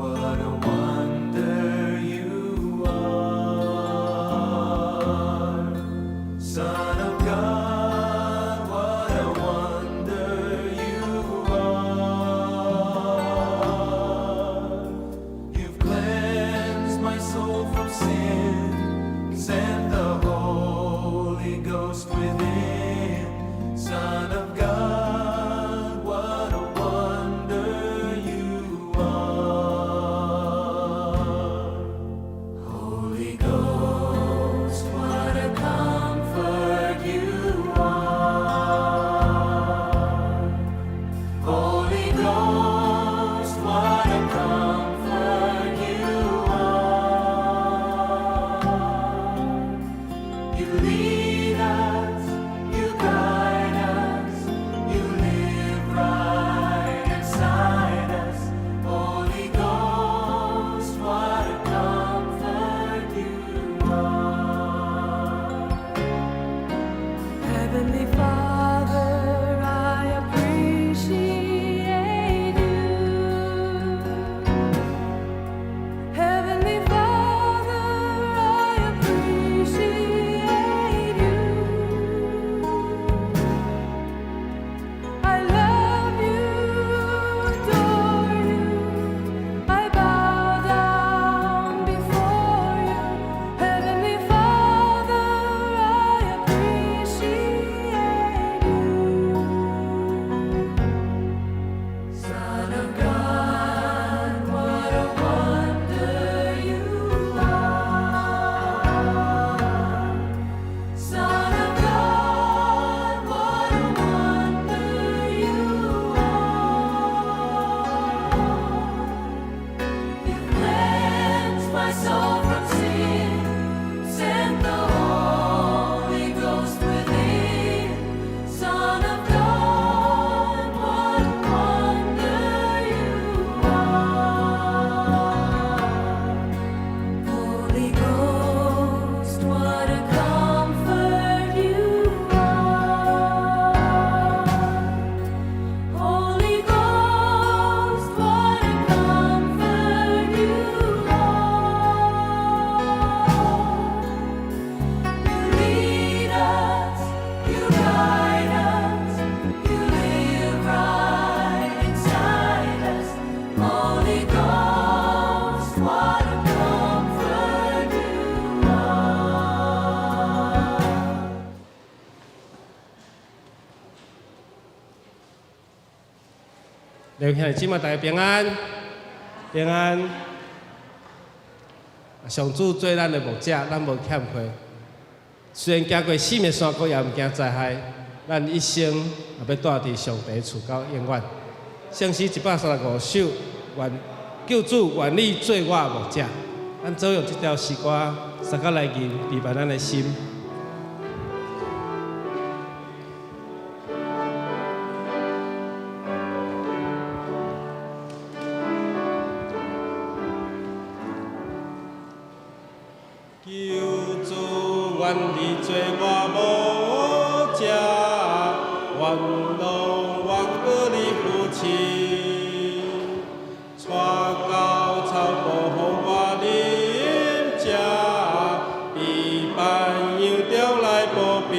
What a wonder you are. Son of God, what a wonder you are. You've cleansed my soul from sin, sent the Holy Ghost within. Son of God, what a wonder you are. Holy Ghost, what a comfort you are. Holy Ghost, what a comfort you are. You lead us, you guide us, you live right inside us. Holy Ghost, what a comfort you are. Heavenly Father, I appreciate you. Heavenly Father, I appreciate you. I love you, adore you. I bow down before you. Heavenly Father, I appreciate you. Son of God, what a wonder you are. Son of God, what a wonder you are. You cleansed my soul from sin, sent the Holy Ghost within. Son of God, what a wonder you are. Holy Ghost, what a comfort you are. Holy Ghost, what a comfort you are. You lead us, you guide us, you live right inside us. Holy Ghost, what a comfort you are. 弟兄姊妹大家平安，平安。上主做咱的牧者，咱無欠缺。雖然行過死蔭山谷，也毋驚災害。咱一生也欲住佇上帝厝到永遠。聖詩135首，願救主願你做我的牧者。咱做用這條詩歌，相佮來吟，預備咱的心。救主願你做我牧者，願攏願閣你扶持，帶到草埔予我啉食，佇白羊中來保庇。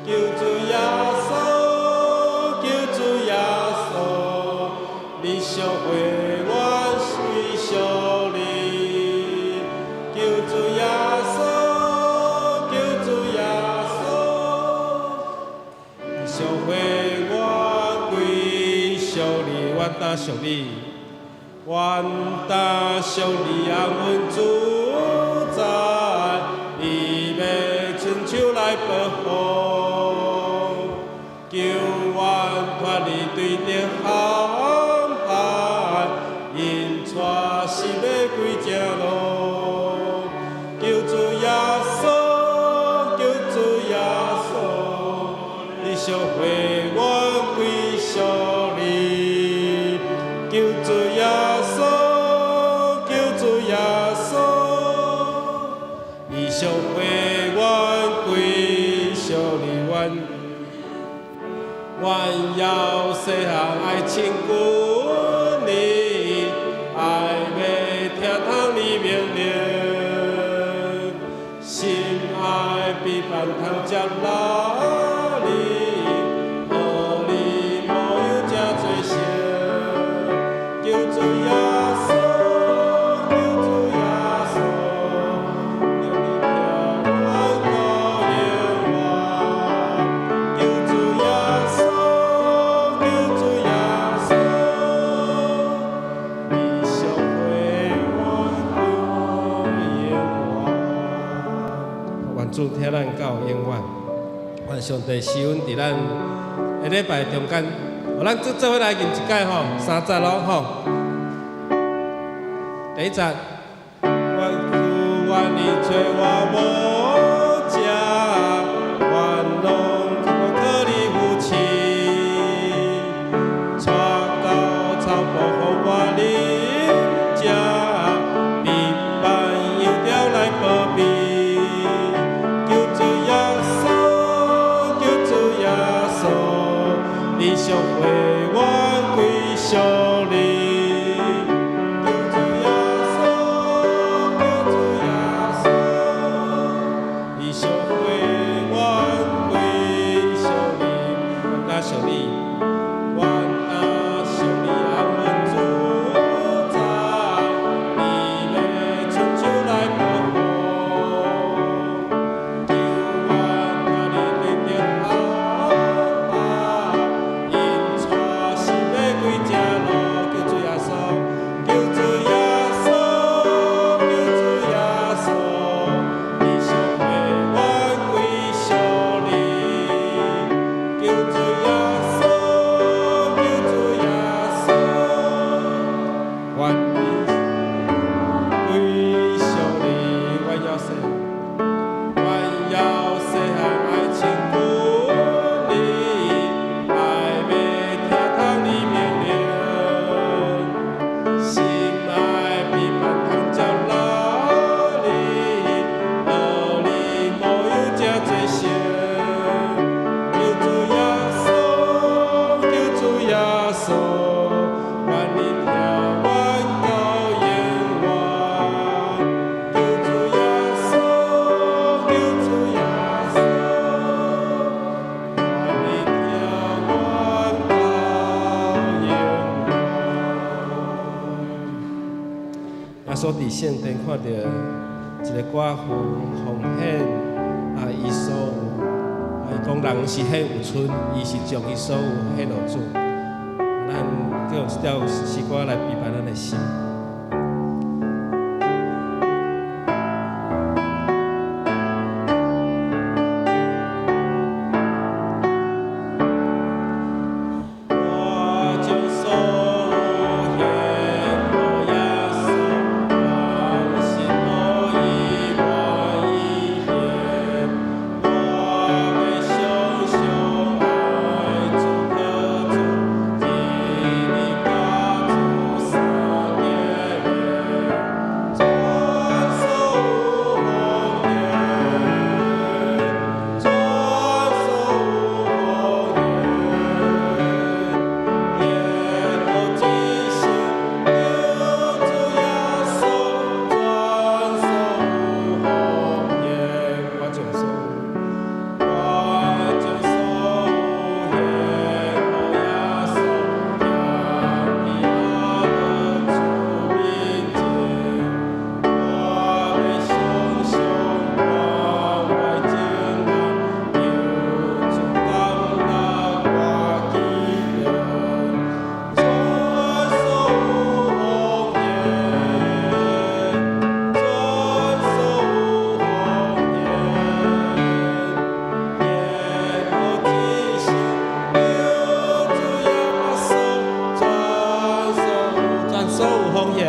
救主耶穌，救主耶穌，你惜血我歸屬你。救主耶穌，救主耶穌，你惜血我歸屬你，願擔屬你，願擔屬你安穩自在，你欲伸手來保護，救阮脫離對敵陷害，引帶死欲歸正路。救主耶穌，救主耶穌，你惜血我歸屬你。救主耶穌，救主耶穌，你惜血我歸屬你，願願猶細漢愛親近你，聽咱到永遠。願上帝賜恩佇咱下禮拜中間，咱做做伙來吟一擺吼，三節咯吼。第一節，願主願你揣我無食，願攏我靠你扶持，帶到草埔予我啉食，彼班油條來保庇，求主耶穌，求主耶穌，你惜回阮歸屬你。求主耶穌，求主耶穌，你惜回阮歸屬你，願感謝你，願感謝你安穩自在，你欲伸手來保護，求阮脫離對著安排，引帶心欲歸正路，求主耶穌，求主耶穌，求主耶穌，你惜回阮歸屬你，求主耶穌，求主耶穌，願你歸屬你，阮要細，阮猶細漢愛親近你，愛欲聽從你命令，心愛彼盼通接納你，予你保佑這濟生。求主耶穌，求主耶穌，願你聽阮到永遠。求主耶穌，求主耶穌，願你聽阮到永遠。耶穌佇聖殿看著一个寡婦奉獻啊，伊所有，啊，伊講人是獻有賰，伊是將伊所有獻予主。咱閣用這條詩歌來備辦咱的心。我將所有獻予耶穌，願心予伊願意獻，我欲常常愛主靠主，一日佮主相見面，全所有奉獻，全所有奉獻。延後一生，求主耶穌，全所有奉獻，我將所有，我將所有獻予耶穌，行佇阿樂主面前，我欲常常關懷情人，求主感納我祈禱，全所有奉獻，全所有奉獻，延後一生，求主耶穌，全所有，全所有奉獻。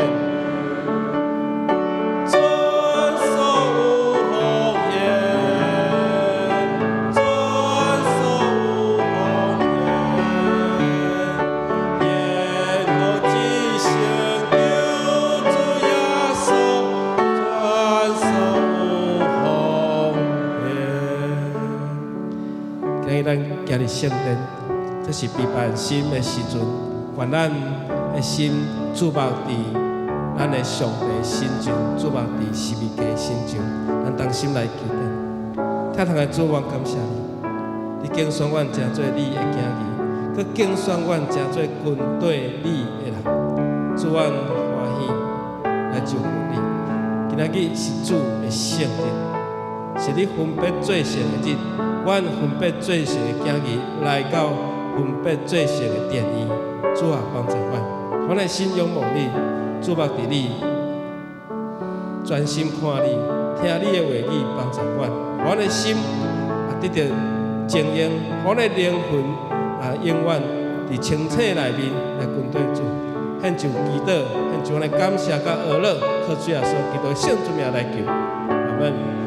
全所有奉獻，全所有奉獻，延後一生，求主耶穌，全所有奉獻。今日咱行入聖殿，這是備辦心的時陣，願咱的心注目佇咱的上帝身上，注目佇十字架身上，咱同心來祈禱。天父的主，我感謝你，你揀選阮成做你的囝兒，閣揀選阮成做跟綴你的人。主，阮歡喜來祝福你。今仔日是主的聖日，是你分別做聖的日。阮分別做聖的囝兒來到分別做聖的殿宇，主啊，幫助阮，阮的心仰望你，注目佇你，專心看你，聽你的話語幫助阮，阮的心啊得著精英，阮的靈魂啊永遠佇清醒內面來跟隨主。獻上祈禱，獻上阮的感謝佮阿樂，靠主耶穌基督聖主名來求，阿門。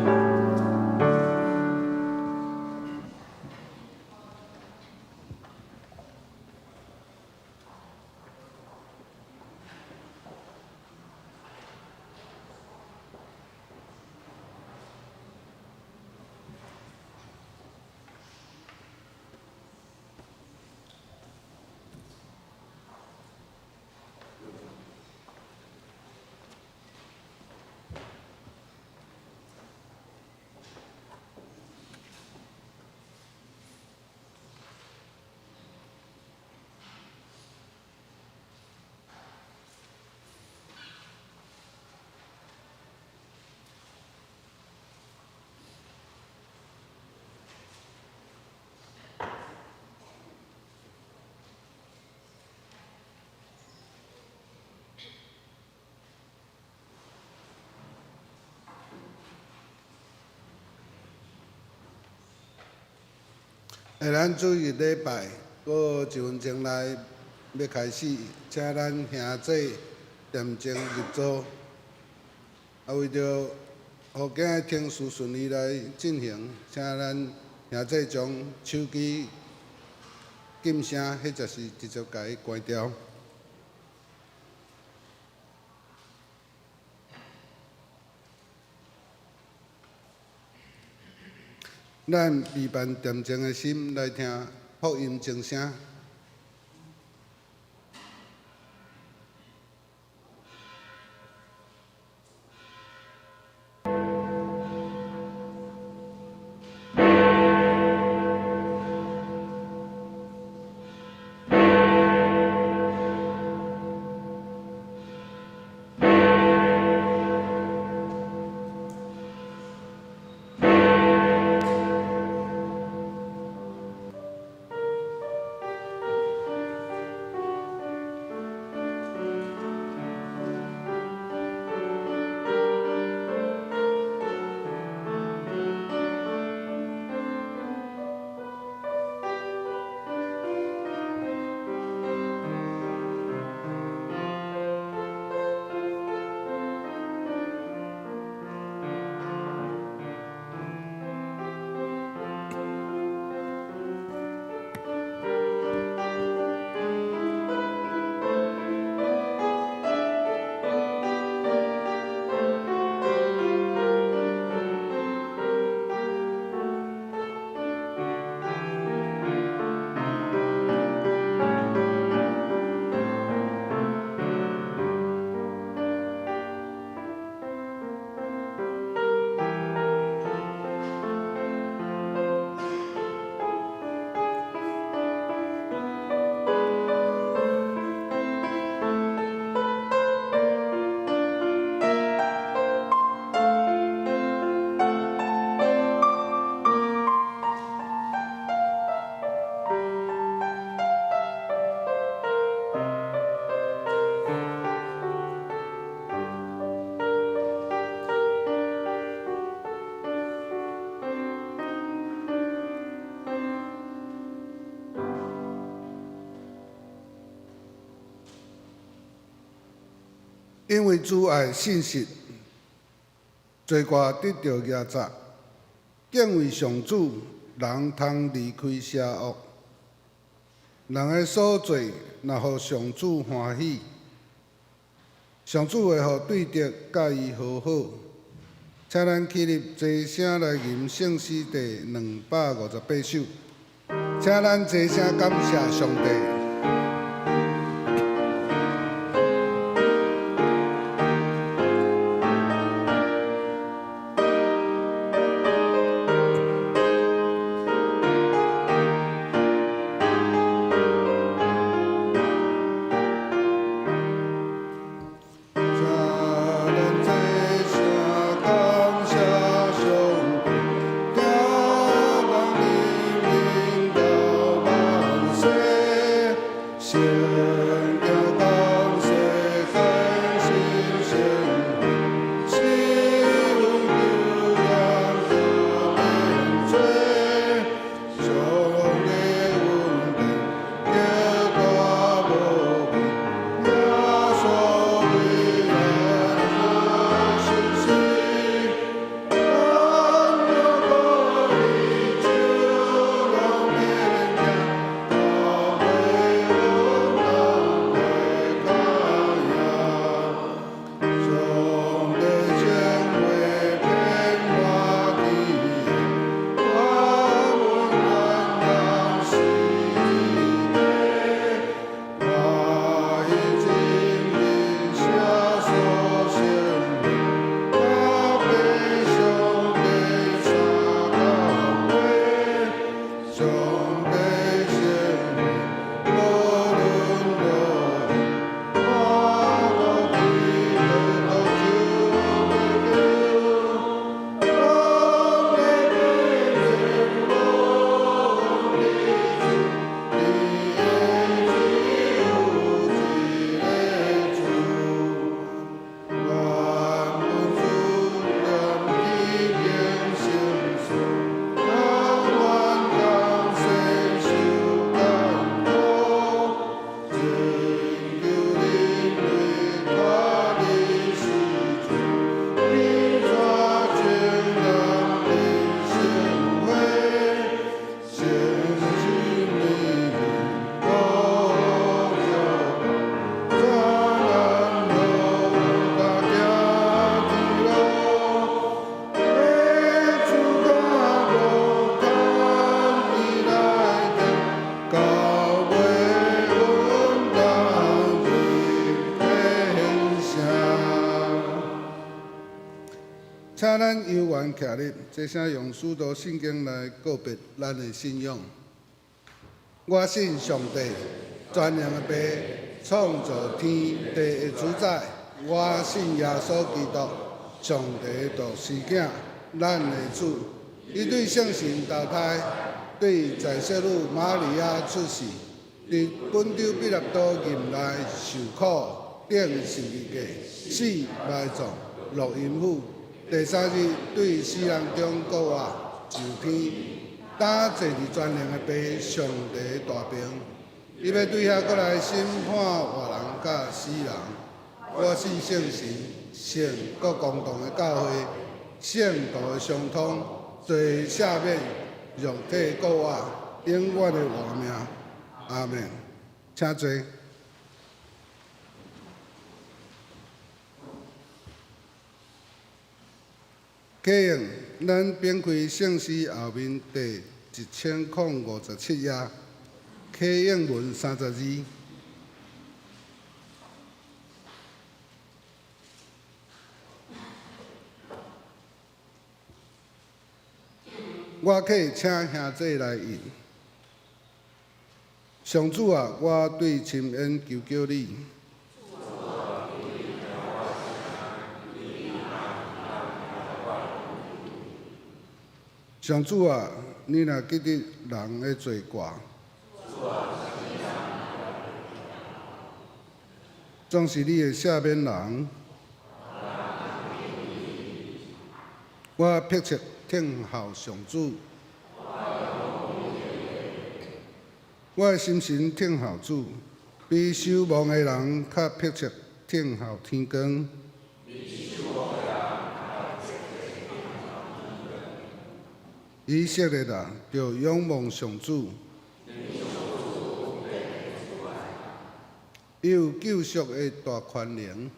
欸，咱主日禮拜，閣一分鐘內欲開始，請咱兄姊踮鐘入座。啊，為著予今仔程序順利來進行，請咱兄姊將手機禁聲，或者是直接共伊關掉。咱預辦恬靜的心來聽福音鐘聲。因為主愛信實，罪過得著壓榨。敬畏上主，人通離開邪惡。人的所做，若予上主歡喜，上主會予對敵佮伊和好。請咱起立，齊聲來吟聖詩第258首。請咱齊聲感謝上帝。請咱齊聲感謝上帝，仰望人民到萬世。請咱悠懸徛立，齊聲用使徒信經來告別咱的信仰。我信上帝，全能的父，創造天地的主宰。我信耶穌基督，上帝的獨生囝，咱的主。伊對聖神投胎，對在聖女瑪利亞出世，佇本丟彼拉多任內受苦，釘十字架，死埋葬，落陰府。第三日對死人中復活，上天，擔坐佇全能的父上帝的大爿。伊欲對遐閣來審判活人佮死人。我信聖神，聖各公同的教會，聖徒的相通，罪赦免，肉體復活，永遠的活命。阿門。請坐。啟應，咱展開聖詩後面第1057頁，啟應文32。我客請兄弟來應。上主啊，我對深淵求叫你。上主啊，你若記得人的罪過，總是你會赦免人。我迫切等候上主，我的心神等候主，比守望的人較迫切等候天光。以色列啊，著仰望上主，伊有救贖的大權能。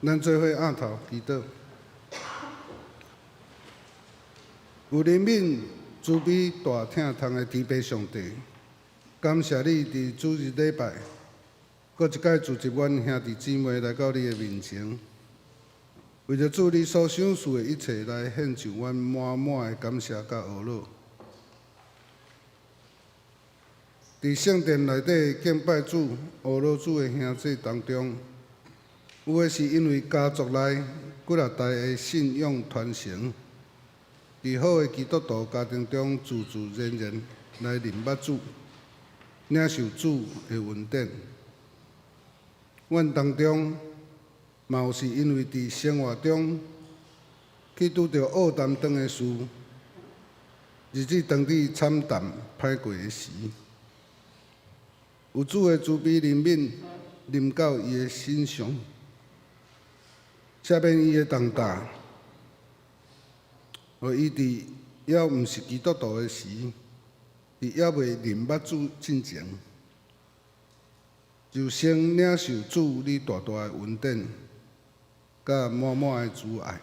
咱做伙徉頭祈禱，有憐憫、慈悲、大疼痛的天父上帝，感謝你佇主日禮拜，閣一擺聚集阮兄弟姊妹來到你的面前，為著主你所賞賜的一切，來獻上阮滿滿的感謝佮呵咾。佇聖殿內底敬拜主、呵咾主的兄弟當中，有的是因為家族內幾若代的信仰傳承，佇好的基督徒家庭中自自然然來認捌主，領受主的恩典。阮當中嘛有是因為佇生活中去拄著僫擔當的事，日子當佇慘淡歹過的時，有主的慈悲憐憫臨到伊的身上，赦免伊的重擔，予伊佇猶毋是基督徒的時，佇猶未認捌主進前，就先領受主你大大的恩典，佮滿滿的慈愛。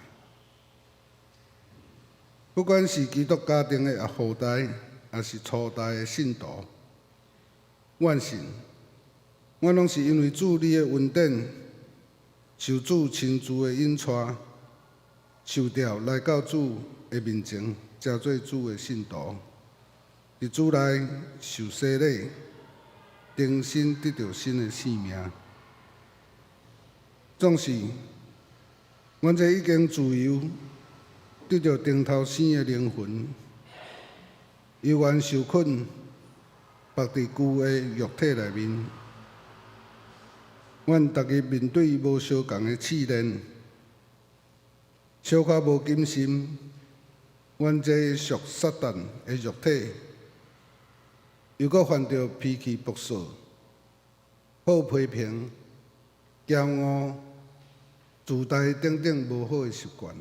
不管是基督家庭的後代，抑是初代的信徒，阮信，阮攏是因為主你的恩典，受主親自的引帶，受召來到主的面前，成做主的信徒，佇主內受洗禮，重新得著新的生命。總是，阮這已經自由得著重頭生的靈魂，猶原受困，縛佇舊的肉體內面。阮逐日面對無相仝的試煉，小可無謹慎，阮這屬撒旦的肉體，又閣犯著脾氣暴躁、好批評、驕傲、自大等等無好的習慣。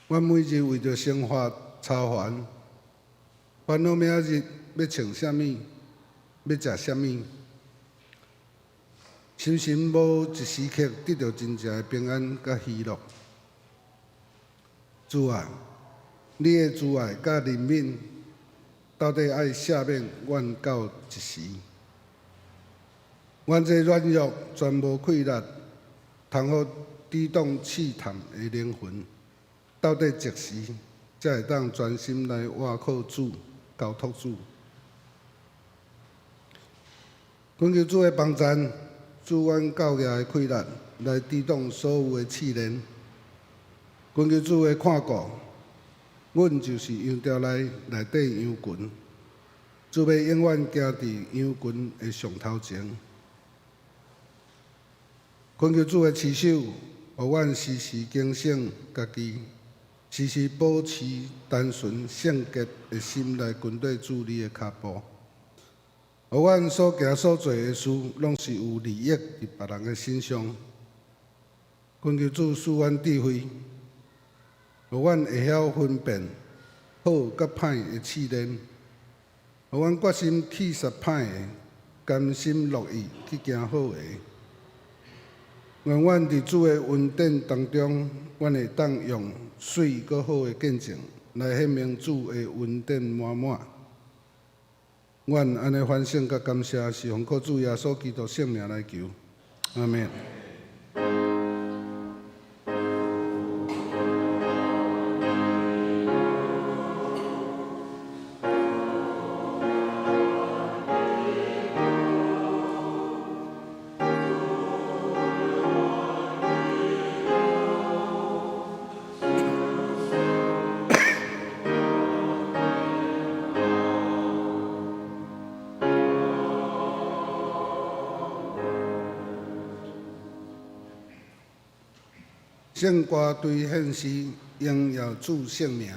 阮每日為著生活操煩，煩惱明仔日欲穿啥物，欲食啥物，心神無一時刻得著真正的平安佮喜樂。主啊，你的慈愛佮憐憫，到底愛赦免阮到幾時？阮這軟弱全無氣力，通好抵擋試探的靈魂，到底幾時才會當專心來倚靠主、交託主？懇求主的幫贊，賜阮夠額的氣力來抵擋所有的試煉。懇求主的看顧，阮就是羊牢內底羊群，主欲永遠行佇羊群的上頭前。懇求主的持守，予阮時時警醒家己，時時保持單純聖潔的心來跟綴主你的跤步。予阮所行所做的事，攏是有利益佇別人的身上。懇求主賜阮智慧，予阮會曉分辨好佮歹的試煉，予阮決心棄殺歹的，甘心樂意去行好的。願阮佇主的恩典當中，阮會當用媠閣好的見證來顯明主的恩典滿滿。阮按呢反省佮感謝，是奉靠主耶穌基督聖名來求，阿們。聖歌隊獻詩，榮耀主聖名。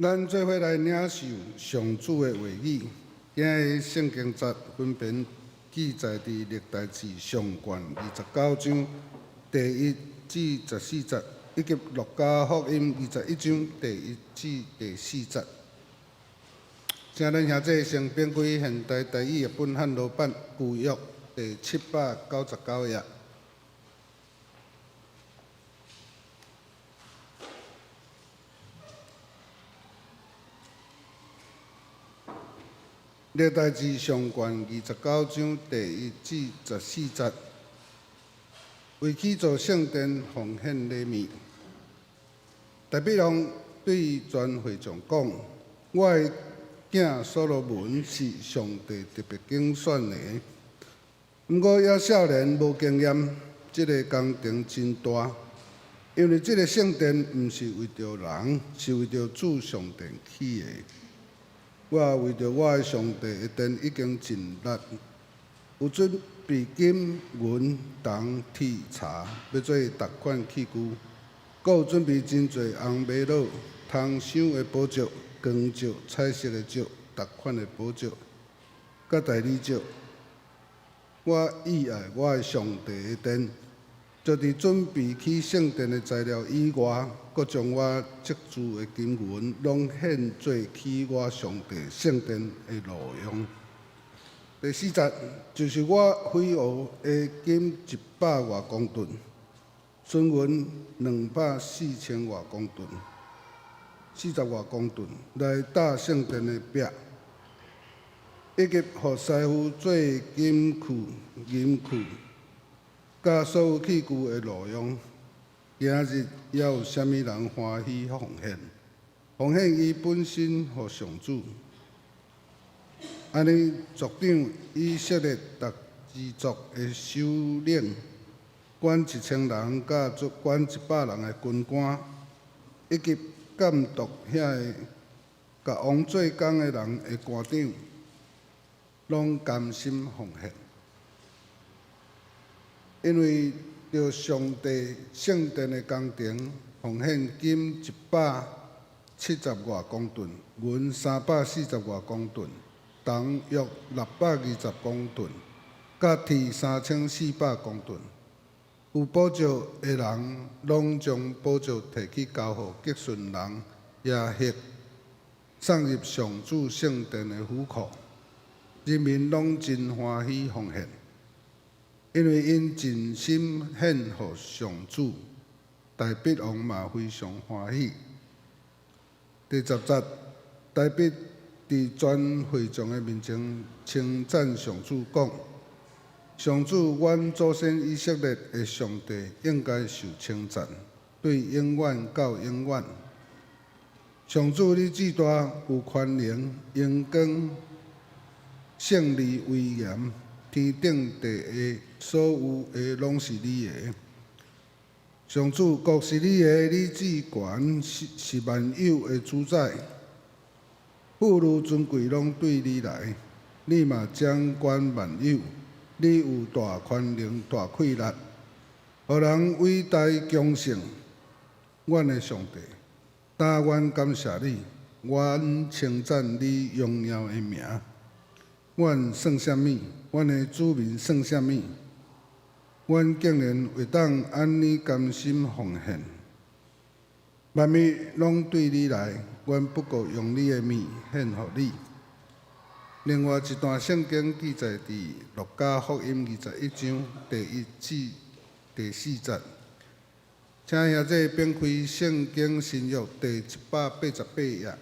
咱做伙來領受上主的話語。今日聖經節分別記載佇歷代志上卷29章第1至14節，以及路加福音21章第1至第4節。請咱兄弟先翻開現代台語譯本漢羅版舊約第799頁。歷代志上卷29章第1至14節，為起造聖殿奉獻禮物。大衛王對全會眾講：我的囝所羅門是上帝特別揀選的，毋過猶少年無經驗，這个工程真大，因為這个聖殿毋是為著人，是為著主上帝起的。我為著我的上帝的殿已經盡力，有準備金銀銅鐵柴，欲做逐款器具，閣有準備真濟紅瑪瑙、通賞的寶石、光石、彩色的石、逐款的寶石，佮大理石。我意愛我的上帝的殿，就佇準備起聖殿的材料以外，閣將我積聚的金銀攏獻做起我上帝聖殿的路用。第4節，就是我揮霍的金100外公噸，純銀200四千外公噸，40外公噸來搭聖殿的壁，以及予師傅做金器、銀器，佮所有器具的路用。今日猶有啥物人歡喜奉獻？奉獻伊本身予上主。按呢，族長以色列逐支族的首領，管1000人佮管100人的軍官，以及監督遐个共王做工的人的官長，攏甘心奉獻，因為著上帝聖殿的工程，奉獻金170外公噸，銀340外公噸，銅約620公噸，佮鐵3400公噸。有寶石的人，攏將寶石提去交予結順人耶赫，送入上主聖殿的府庫。人民攏真歡喜奉獻，因為𪜶盡心獻予上主，大衛王嘛非常歡喜。第10節，大衛佇全會眾的面前稱讚上主，講：上主，阮祖先以色列的上帝應該受稱讚，對永遠到永遠。上主，你至大有權能，榮光、勝利、威嚴，天頂地下所有的攏是你的。上主，國是你的，你至懸是萬有的主宰，富裕尊貴攏對你來，你嘛掌管萬有，你有大權能、大氣力，予人偉大強盛。阮的上帝，但阮感謝你，阮稱讚你榮耀的名。阮算啥物？阮的子民算啥物？阮竟然會當按呢甘心奉獻，萬物攏對你來，阮不過用你的物獻予你。另外一段聖經記載佇路加福音21章第1至第4節，請兄弟翻開聖經新約第788頁。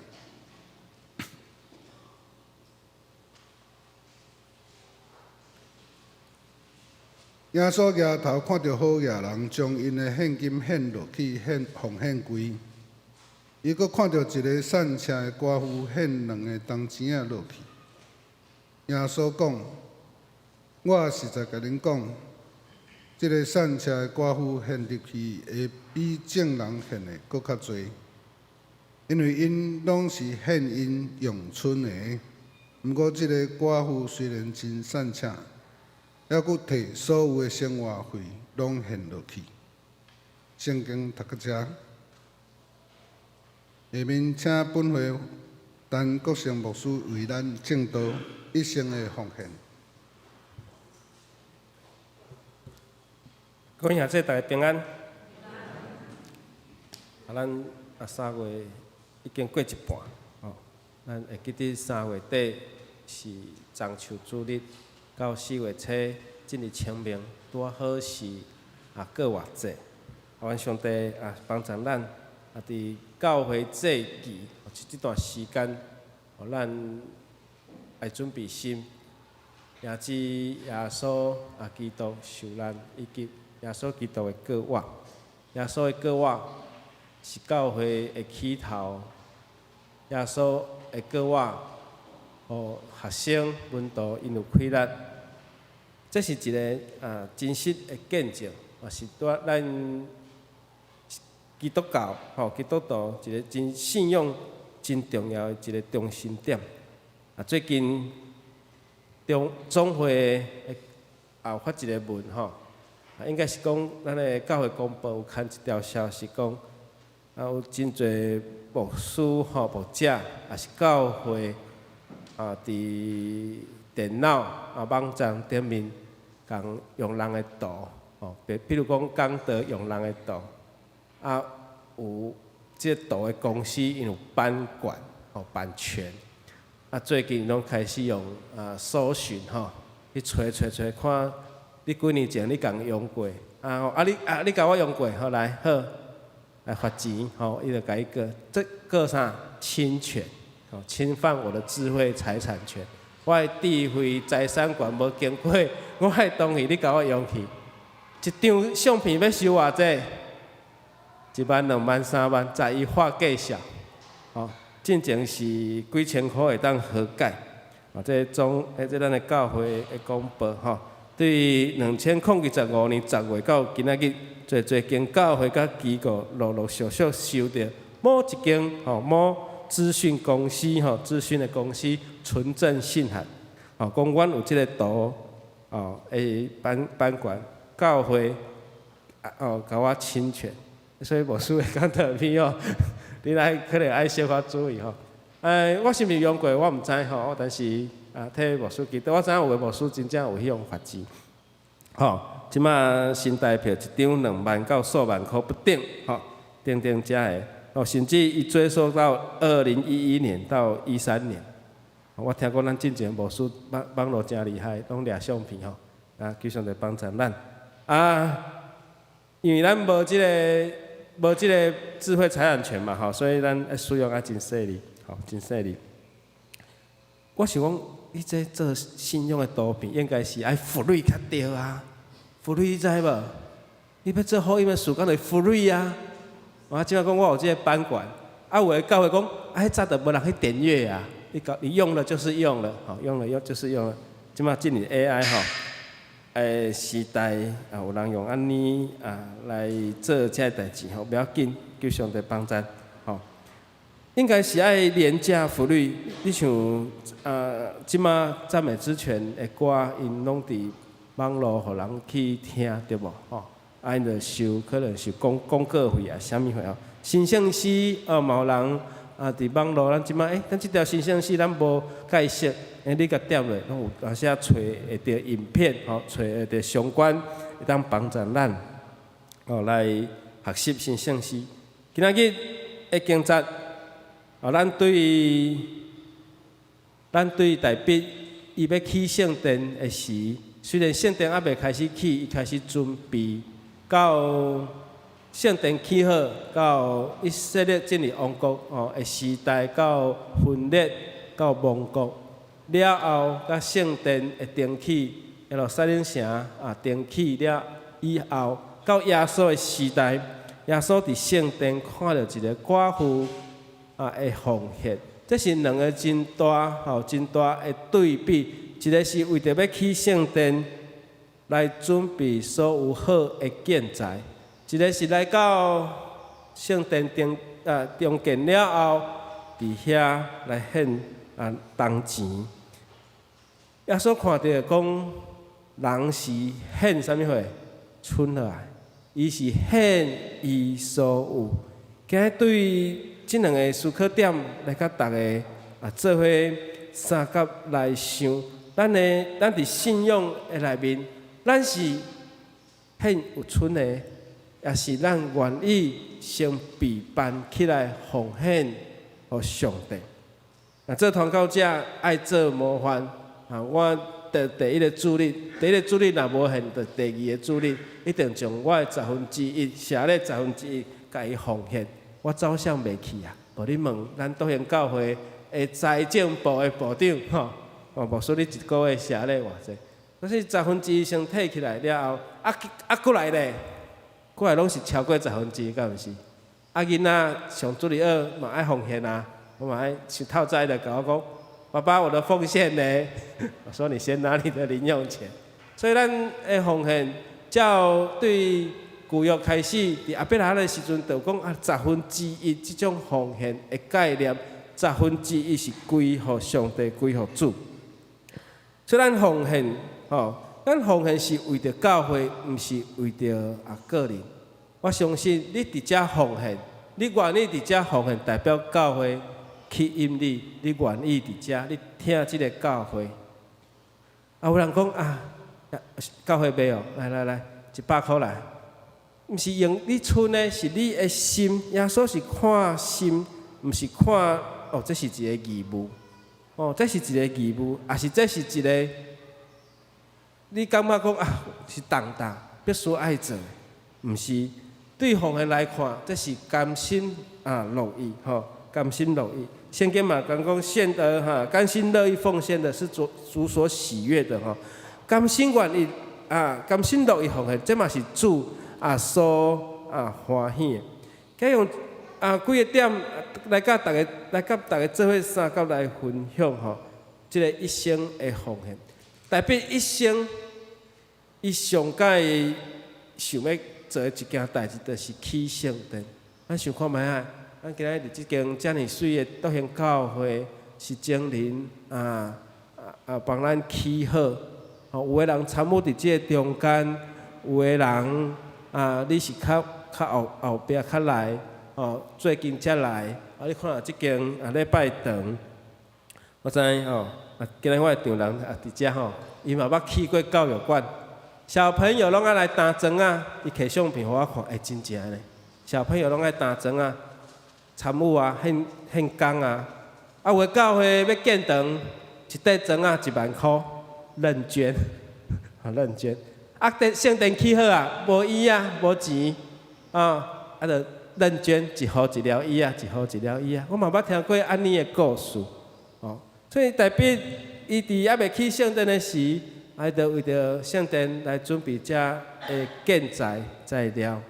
耶穌舉頭看著好額人將𪜶的現金獻落去獻奉獻櫃，伊閣看著一个散赤的寡婦獻兩个銅錢仔落去。耶穌講：我實在共恁講，這个散赤的寡婦獻入去的比眾人獻的閣較濟，因為𪜶攏是獻𪜶用剩的。毋過這个寡婦雖然真散赤，猶閣提所有的生活費攏獻落去。聖經讀到遮。下面請本會陳國成牧師為咱證道一生的奉獻。各位兄弟，大家平安。啊，咱啊3月已經過一半，吼，咱會記得3月底是棕樹主日，到4月初進入清明，拄仔好是啊過活節。啊，願上帝啊幫助咱啊，佇教會祭期，這段時間，予咱愛準備心，迎接耶穌啊基督受難以及耶穌基督的復活。耶穌的復活是教會的起頭，耶穌的復活，予學生門徒𪜶有氣力，這是一个啊真實的見證，也是對咱基督教吼基督徒一个真信仰真重要的一个中心點。啊，最近中總會也有發一个文吼，啊，應該是講咱的教會公報有刊一條消息講，啊有真濟牧師吼牧者，也是教會啊，佇電腦啊網站頂面，共用人的圖吼，比如講講道用人的圖，啊有這個圖的公司𪜶有版權吼版權，啊最近攏開始用啊搜尋吼，去揣揣揣看，你幾年前你共用過，啊吼啊你啊你共我用過，好來好，來罰錢吼，伊就共伊告，這告啥？侵權，吼侵犯我的智慧財產權，我的智慧財產權無經過我的同意，你共我用去，一張相片欲收偌濟？1萬、2萬、3萬，在伊畫價數，吼，進前是幾千箍會當和解，啊，這總，這咱的教會的公報吼，對2025年10月到今仔日，濟濟間教會佮機構陸陸續續收著某一間吼某資訊公司吼資訊的公司存證信函，吼，講阮有這个圖，哦，的版版權，教會，哦，共我侵權。所以牧師會講特別哦，你來可能愛小可注意吼。我是毋是用過，我毋知吼，但是啊，替牧師祈禱，我知影有的牧師真正有彼種罰錢。吼，這馬新台票一張2萬到數萬箍不等，吼，等等遮个，哦，甚至伊追溯到2011年到13年。我聽講咱進前牧師網網路誠厲害，攏掠相片吼，啊，求上帝幫助咱。啊，因為咱無這个。無這个智慧財產權嘛，吼，所以咱愛使用愛真細膩，吼，真細膩。我想講，你這做信仰的圖片，應該是愛 free 較對啊，free 你知無？你欲做福音的事，敢會 free 啊？我這馬講我有這个版權，啊，有的教會講，啊，彼早就無人去訂閱啊，你搞你用了就是用了，吼，用了用就是用了。這馬進入 AI 吼。時代啊，有人用按呢啊來做這个代誌吼，不要緊，求上帝幫助吼。應該是愛廉價福利，你像啊，這馬讚美之泉的歌，𪜶攏佇網路予人去聽，對無？吼，啊，𪜶就收可能是廣廣告費啊，啥物費哦。神聖詩啊，嘛有人啊，佇網路咱這馬欸，咱這條神聖詩咱無解釋。欸，你共點落，攏有當時仔揣會著影片，吼，揣會著相關，會當幫助咱，哦，來學習神聖詩。今仔日的經節，哦，咱對大衛伊欲起聖殿的時，雖然聖殿猶未開始起，伊開始準備，到聖殿起好，到以色列進入王國哦的時代，到分裂，到亡國。了後，佮聖殿的重起，耶路撒冷城啊重起了以後，到耶穌的時代，耶穌佇聖殿看著一个寡婦啊的奉獻，這是兩个真大吼真大的對比。一个是為著欲起聖殿來準備所有好的建材，一个是來到聖殿重啊重建了後，佇遐來獻啊銅錢。耶穌看著講，人是獻啥物貨？剩落來，伊是獻伊所有。今日對這兩个思考點來佮逐家啊做伙相佮來想，咱佇信仰的內面，咱是獻有剩的，抑是咱願意先備辦起來奉獻予上帝。啊，做傳教者愛做模範啊！我第一个主日，第一个主日若無獻，就第二个主日一定將我的十分之一，社禮十分之一，共伊奉獻。我走向袂去啊！無你問咱篤興教會的財政部的部長吼，哦，牧師你一个月社禮偌濟？但是十分之一先提起來了後，啊啊閣來咧，閣來攏是超過十分之一，敢毋是？啊，囡仔上主日學嘛愛奉獻啊，我嘛愛是透早就共我講，爸爸，我的奉獻呢？我說你先拿你的零用錢。所以咱的奉獻，照對舊約開始，佇亞伯拉罕的時陣，就講啊，十分之一這種奉獻的概念，十分之一是歸予上帝，歸予主。所以咱奉獻，吼，咱奉獻是為著教會，毋是為著啊個人。我相信你佇遮奉獻，你願意佇遮奉獻，代表教會吸引你，你願意佇遮，你疼這个教會。啊，有人講啊，教會賣哦，來來來，100箍來。毋是用你賰的，是你的心。耶穌是看心，毋是看哦，這是一个義務。哦，這是一个義務，抑是這是一个你感覺講啊，是重擔，必須愛做，毋是對奉獻來看，這是甘心啊樂意吼，甘心樂意。聖經嘛講講獻的哈，甘心樂意奉獻的是主主所喜悅的吼，甘心願意啊，甘心樂意奉獻，這嘛是主啊所啊歡喜的。佮用啊幾个點來佮逐家做伙相佮來分享吼，這个一生的奉獻，代表一生伊上蓋想欲做的一件代誌，就是起聖殿。咱想看覓啊？咱今仔日佇這間遮爾媠的篤興教會，是精靈啊啊啊幫咱起好。吼，有的人參與佇這个中間，有的人啊，你是較較後後壁較來，吼，最近才來。啊，你看這間啊禮拜堂，我知吼，啊，今日我的丈人啊佇遮吼，伊嘛捌去過教育館，小朋友攏愛來擔磚仔，伊摕相片予我看，欸，真正呢，小朋友攏愛擔磚仔，參與啊，獻獻工啊，啊，有的教會欲建堂，一塊磚仔1萬箍，認捐，啊認捐，啊，殿聖殿起好啊，無椅仔，無錢，啊，啊，就認捐一戶一寮椅仔，一戶一寮椅仔，我嘛捌聽過按呢的故事，哦，所以代表伊佇猶未起聖殿的時，伊就為著聖殿來準備遮的建材材料。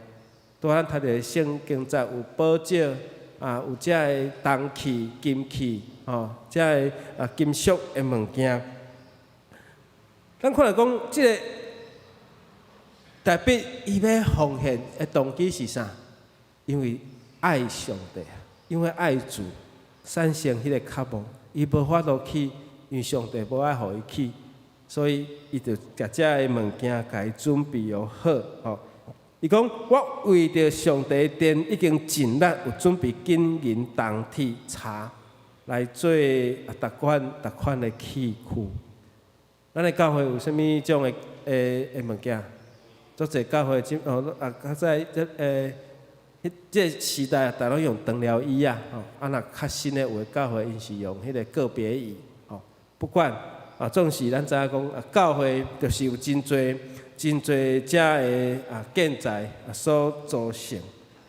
拄咱讀著聖經節有寶石啊，有遮的銅器、金器，吼，遮的啊金屬的物件。咱看著講，這个代表伊欲奉獻的動機是啥？因為愛上帝，因為愛主，產生彼个渴望，伊無法度去，因為上帝無愛予伊去，所以伊就共遮的物件共伊準備好，吼。伊講：我為著上帝的殿已經盡力有準備金銀銅鐵柴來做啊，逐款逐款的器具。咱的教會有啥物種的的的物件？足濟教會這哦啊，較早這彼這个時代，逐攏用長條椅仔，吼。啊，若較新的有的教會，𪜶是用彼个個別椅，吼。不管啊，總是咱知影講啊，教會就是有真濟真濟遮的啊建材啊所組成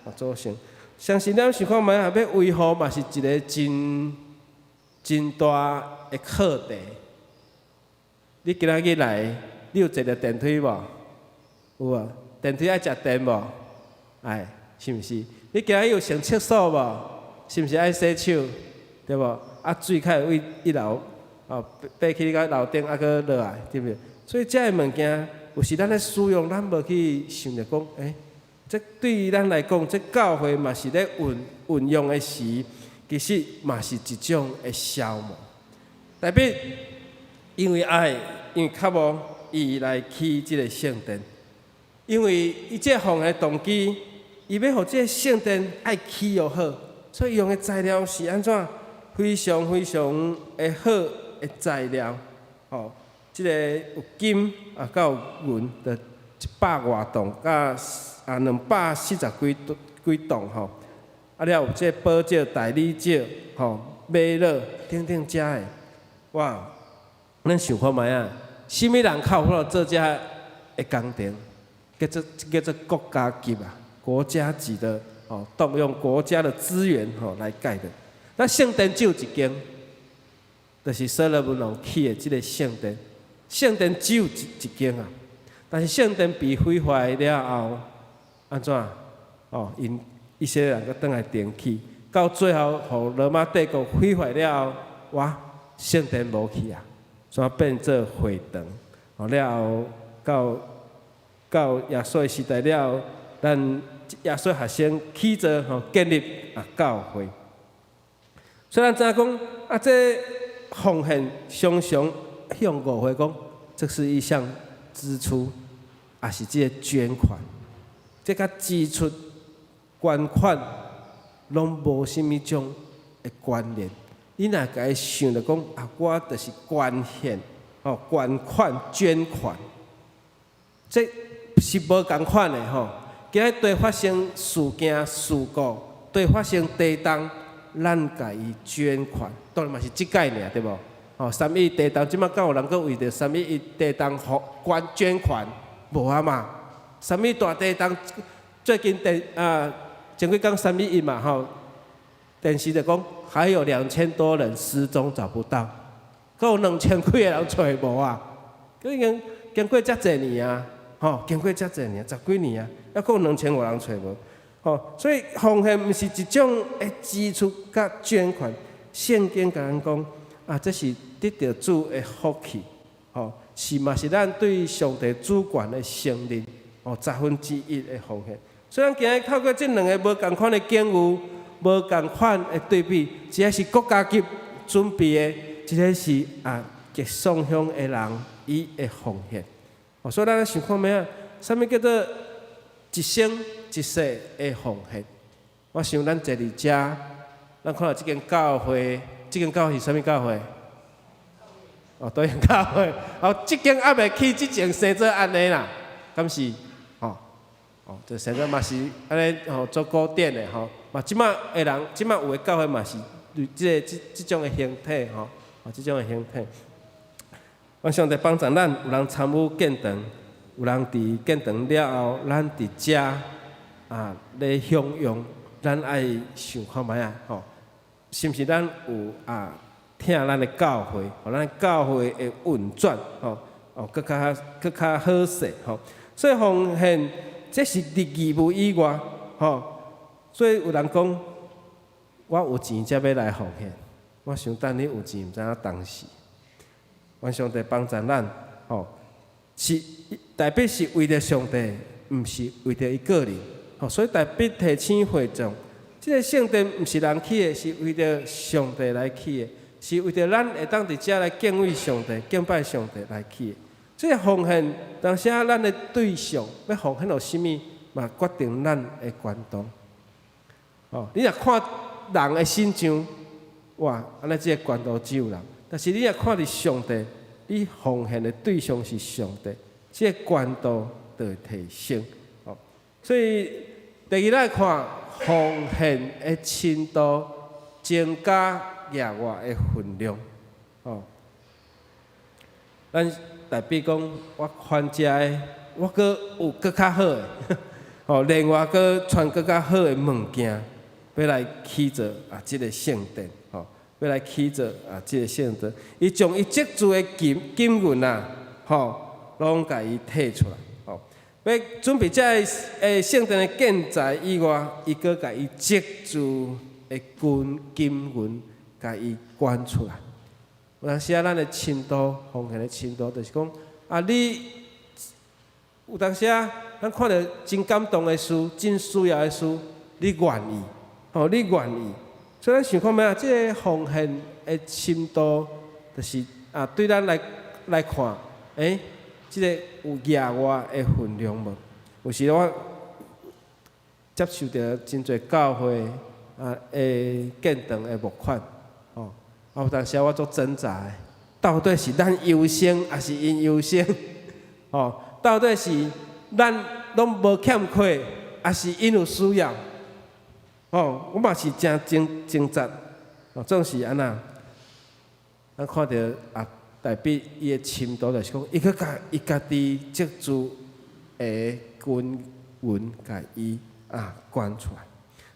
啊組成。相信咱想看覓啊，欲維護嘛是一个真真大的課題。你今仔日來，你有坐著電梯無？有啊，電梯愛食電無？愛，是毋是？你今仔日有上廁所無？是毋是愛洗手？對無？啊，水較會對一樓，哦，爬起到樓頂，啊，閣落來，對毋對？所以遮个物件，有時咱咧使用，咱無去想著講，欸，這對於咱來講，這教會嘛是咧運運用的時，其實嘛是一種的消磨。代表因為愛，因為渴望伊來起這个聖殿，因為伊這奉獻動機，伊欲予這个聖殿愛起予好，所以用的材料是按怎？非常非常的好的材料，吼，這个有金啊，佮有銀，就一百外磅，佮240幾幾磅吼。啊了有這寶石、大理石、吼、瑪瑙等等遮的，哇！咱想看覓啊？啥物人較有法度做這的工程？叫做國家級啊，國家級的哦，動用國家的資源吼來蓋的。咱聖殿只有一間，就是所羅門王起的這个聖殿。聖殿只有一間啊，但是聖殿被毀壞了後，按怎？哦，𪜶以色列人閣轉來重起，到最後，予羅馬帝國毀壞了後，哇，聖殿無去啊，煞變做會堂。哦，了後到耶穌的時代了後，咱耶穌學生起造吼建立啊教會。雖然知影講啊，這奉獻常常向誤會講，這是一項支出，抑是這個捐款，這佮支出、捐款攏無啥物種的關聯。你若共伊想著講啊，我就是捐獻、吼捐款、捐款，這是無仝款的吼。今日對發生事件、事故，對發生地動，咱共伊捐款，當然嘛是這概念對無？吼，三一地動，這擺敢有人閣為著三一一地動予捐款？無啊嘛。三一大地動，最近電啊，前幾工三一一嘛吼，電視就講還有2000多人失蹤找不到，閣有2000幾個人揣無啊！閣已經經過遮濟年啊，吼，經過遮濟年，十幾年啊，猶閣有2000外人揣無，吼，所以奉獻毋是一種的支出佮捐款。聖經共咱講啊，這是得著主的福氣，吼，是嘛是咱對上帝主權的承認，哦，1/10的奉獻。所以咱今日透過這兩个無仝款的境遇，無仝款的對比，一个是國家級準備的，一个是啊杰宋鄉的人伊的奉獻。哦，所以咱想看覓啊？啥物叫做一生一世的奉獻？我想咱坐佇遮，咱看著這間教會，這間教會是啥物教會？哦，對，教會。哦，這間猶未起之前生做按呢啦，敢是？吼，哦，就生做嘛是按呢吼，做古典的吼。嘛，這擺的人，這擺有的教會嘛是這個這種的形體吼，哦，這種的形體。願上帝幫助咱，有人參與建堂，有人佇建堂了後，咱佇遮啊咧享用，咱愛想看覓啊吼，是毋是咱有啊疼咱的教會，予咱教會的運轉吼，哦，閣較好勢吼。所以奉獻這是佇義務以外吼。所以有人講，我有錢才欲來奉獻，我想等你有錢，毋知影當時。願上帝幫助咱，吼，是大衛是為著上帝，毋是為著伊個人，吼，所以大衛提醒會眾，這个聖殿毋是人起的，是為著上帝來起的，是為著咱會當佇遮來敬畏上帝、敬拜上帝來起的。這个奉獻，當時啊，咱的對象欲奉獻予啥物，嘛決定咱的權度。哦，你若看人的身上，哇，按呢這个權度只有人；但是你若看佇上帝，你奉獻的對象是上帝，這个權度就會提升。哦，所以第二來看奉獻的深度增加額外的分量。哦，咱大衛講，我寬遮的，我閣有閣較好的，哦，另外閣傳閣較好的物件，欲來起造啊，這个聖殿，吼，欲來起造啊，這个聖殿。伊將伊積聚的金銀啊，吼，攏共伊提出來，吼，欲準備這个聖殿的建材以外，伊閣共伊積聚的金銀，共伊捐出來。有當時啊，咱的深度，奉獻的深度，就是講啊，你有當時啊，咱看著真感動的事，真需要的事，你願意，吼，你願意。所以咱想看覓啊？這个奉獻的深度，就是啊，對咱來看，這个有額外的分量無？有時我接受著真濟教會啊，會建堂的募款，吼，啊有當時我足掙扎的，到底是咱優先，抑是𪜶優先？吼，到底是咱攏無欠缺，抑是𪜶有需要？吼，我嘛是誠掙掙扎，哦，總是按怎？咱看著啊，大衛伊的深度就是講，伊閣共伊家己積聚的金銀共伊啊捐出來，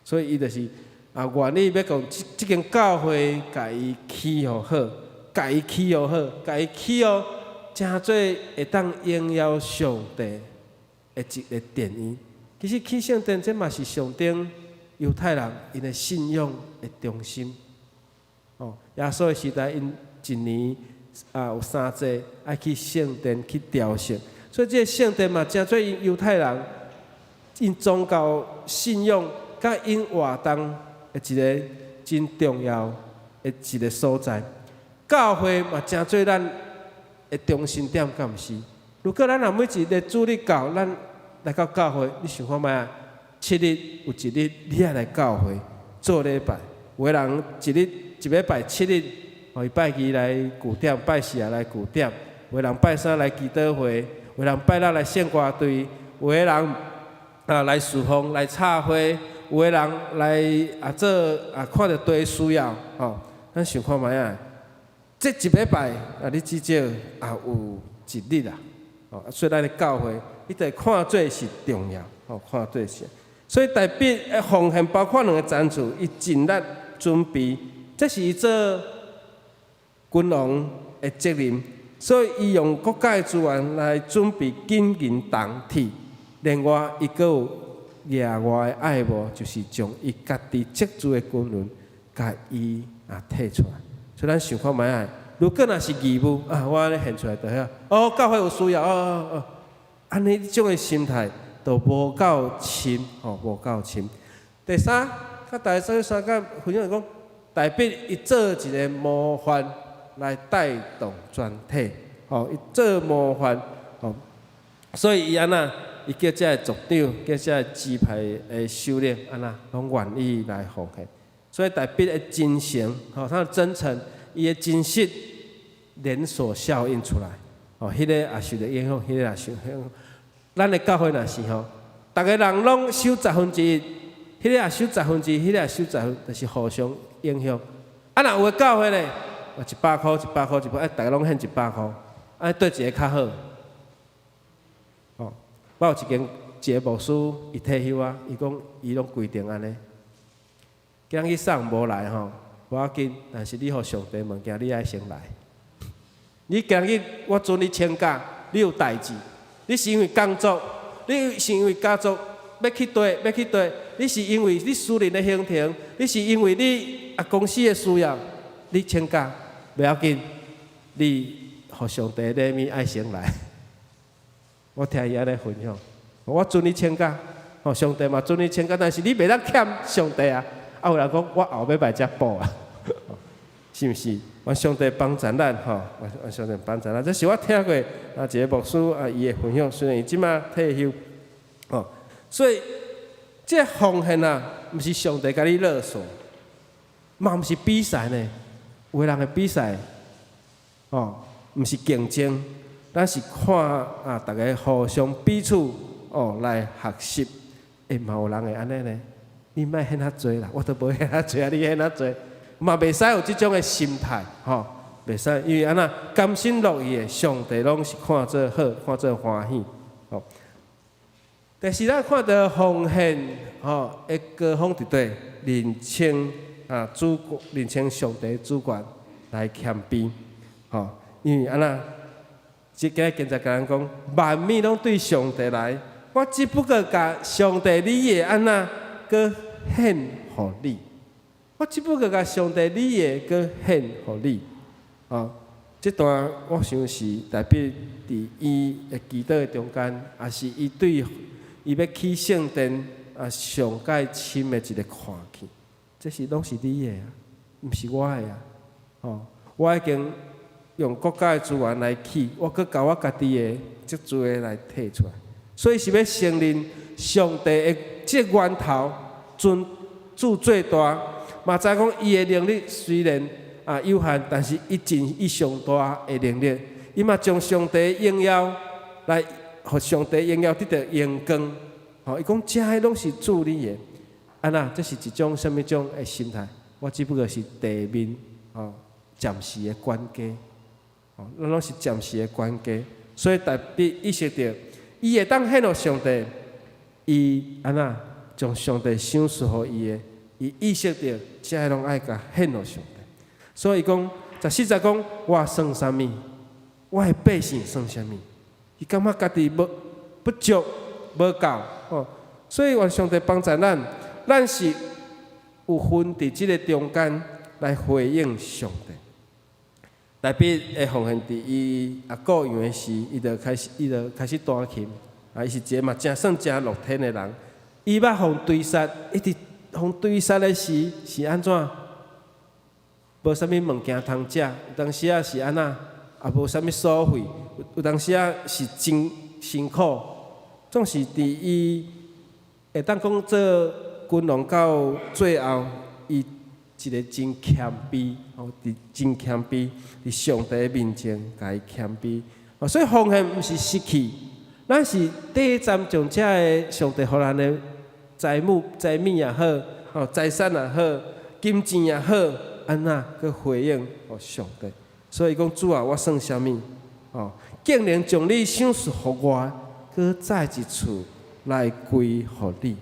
所以伊就是啊願意欲共這這間教會共伊起予好，共伊起予好，共伊起予誠做會當榮耀上帝的一個殿宇。其實起聖殿這嘛是象徵猶太人𪜶的信仰的中心。哦，耶穌的時代，𪜶一年啊有三祭愛去聖殿去朝聖，所以這个聖殿嘛，誠做𪜶猶太人𪜶宗教信仰佮𪜶活動的一个真重要的一个所在。教會嘛，誠做咱的中心點，敢毋是？如果咱若每一个主日到，咱來到教會，你想看覓啊？7日有一日你愛來教會做禮拜，有的人一日一禮拜七日，哦，伊拜二來九點，拜四也來九點，有的人拜三來祈禱會，有的人拜六來聖歌隊，有的人啊來侍奉來插花，有的人來啊做啊看著地需要，吼，咱想看覓啊？這一禮拜啊，你至少也有一日啊，哦，所以咱的教會，你得看做是重要，吼，看做是。所以大衛的奉獻包括兩个層次，伊盡力準備，這是伊做君王的責任，所以伊用國家的資源來準備金銀銅鐵。另外，伊閣有額外的愛慕，就是將伊家己積聚的金銀，共伊啊提出來。所以咱想看覓啊？如果若是義務啊，我按呢獻出來就好。哦，教會有需要，哦哦哦，按呢這種的心態都無夠深，吼，無夠深。第三，佮大家做相共分享講，大衛伊做一个模範來帶動全體，吼，伊做模範，吼，所以伊按怎，伊叫這个族長，叫這个支派的首領，按怎，攏願意來奉獻。所以大衛的真誠，吼，他的真誠，伊的真實連鎖效應出來，哦，彼个也受著影響，彼个也受影響。咱的教會若是吼，逐个人攏收十分之一，彼个也收十分之一，彼个也收十分，就是互相影響。啊，若有的教會咧，一百箍、一百箍、一百，哎，逐个攏獻一百箍，按呢對一个較好。哦，我有一間一个牧師，伊退休啊，伊講伊攏規定按呢。今日送無來吼，無要緊，但是你予上帝物件，你愛先來。你今日我准你請假，你有代誌，你是因為工作，你是因為家族欲去佗，欲去佗，你是因為你私人的行程，你是因為你啊公司的需要，你請假袂要緊，你予上帝禮物愛先來。我聽伊按呢分享，我准你請假，吼上帝嘛准你請假，但是你袂當欠上帝啊。啊，有人講我後尾擺才補啊，是毋是？願上帝幫助咱吼，願上帝幫助咱。這是我聽過啊一个牧師啊伊的分享，雖然伊這馬退休，吼，所以這奉獻啊，毋是上帝共你勒索，嘛毋是比賽呢。有的人會比賽，吼，毋是競爭，咱是看啊，逐家互相彼此哦來學習。欸，嘛有人會按呢呢？你莫獻遐濟啦，我都無獻遐濟啊，你獻遐濟，嘛袂使有這種的心態，吼，袂使，因為按怎甘心樂意的，上帝攏是看做好，看做歡喜，吼。但是咱看著奉獻，吼，的高峰佇佗，認清啊主，認清上帝主權來謙卑，吼，因為按怎，這今日經節共咱講，萬物攏對上帝來，我只不過共上帝你的按怎，閣獻予你，我只不過共上帝你的閣獻予你，哦，這段我想是大衛佇伊的祈禱的中間，也是伊對伊欲起聖殿啊上蓋深的一个看見，這是攏是你的啊，毋是我的啊，吼，我已經用國家的資源來起，我閣共我家己的積聚的來提出來，所以是欲承認上帝的這源頭尊主最大，嘛知講伊的能力雖然啊有限，但是伊盡伊上大的能力，伊嘛將上帝榮耀來，予上帝榮耀得著榮光。吼，伊講這彼攏是主你的，按怎？這是一種啥物種的心態？我只不過是地面吼暫時的管家，吼，咱攏是暫時的管家。所以大衛意識著，伊會當獻予上帝，伊按怎將上帝賞賜予伊的，伊意識著這彼攏愛共獻予上帝。所以伊講14節講，我算啥物？我的百姓算啥物？伊感覺家己無不足、無夠，吼。所以願上帝幫助咱，咱是有份佇這个中間來回應上帝。大衛的奉獻佇伊啊顧羊的時，伊就開始彈琴。啊，伊是一个嘛誠算誠樂天的人。伊捌予追殺，一直予追殺的時是按怎？無啥物物件通食，有當時仔是按怎？也無啥物所費，有當時仔是真辛苦。總是佇伊會當講做君王到最後，伊一个真謙卑，吼，佇真謙卑，佇上帝面前共伊謙卑。哦，所以奉獻毋是失去，咱是短暫將這个上帝予咱的財物、財物也好，吼，財產也好，金錢也好，按怎去回應予上帝？所以講主啊，我算啥物？吼，竟然將你賞賜予我，閣再一次來歸予你。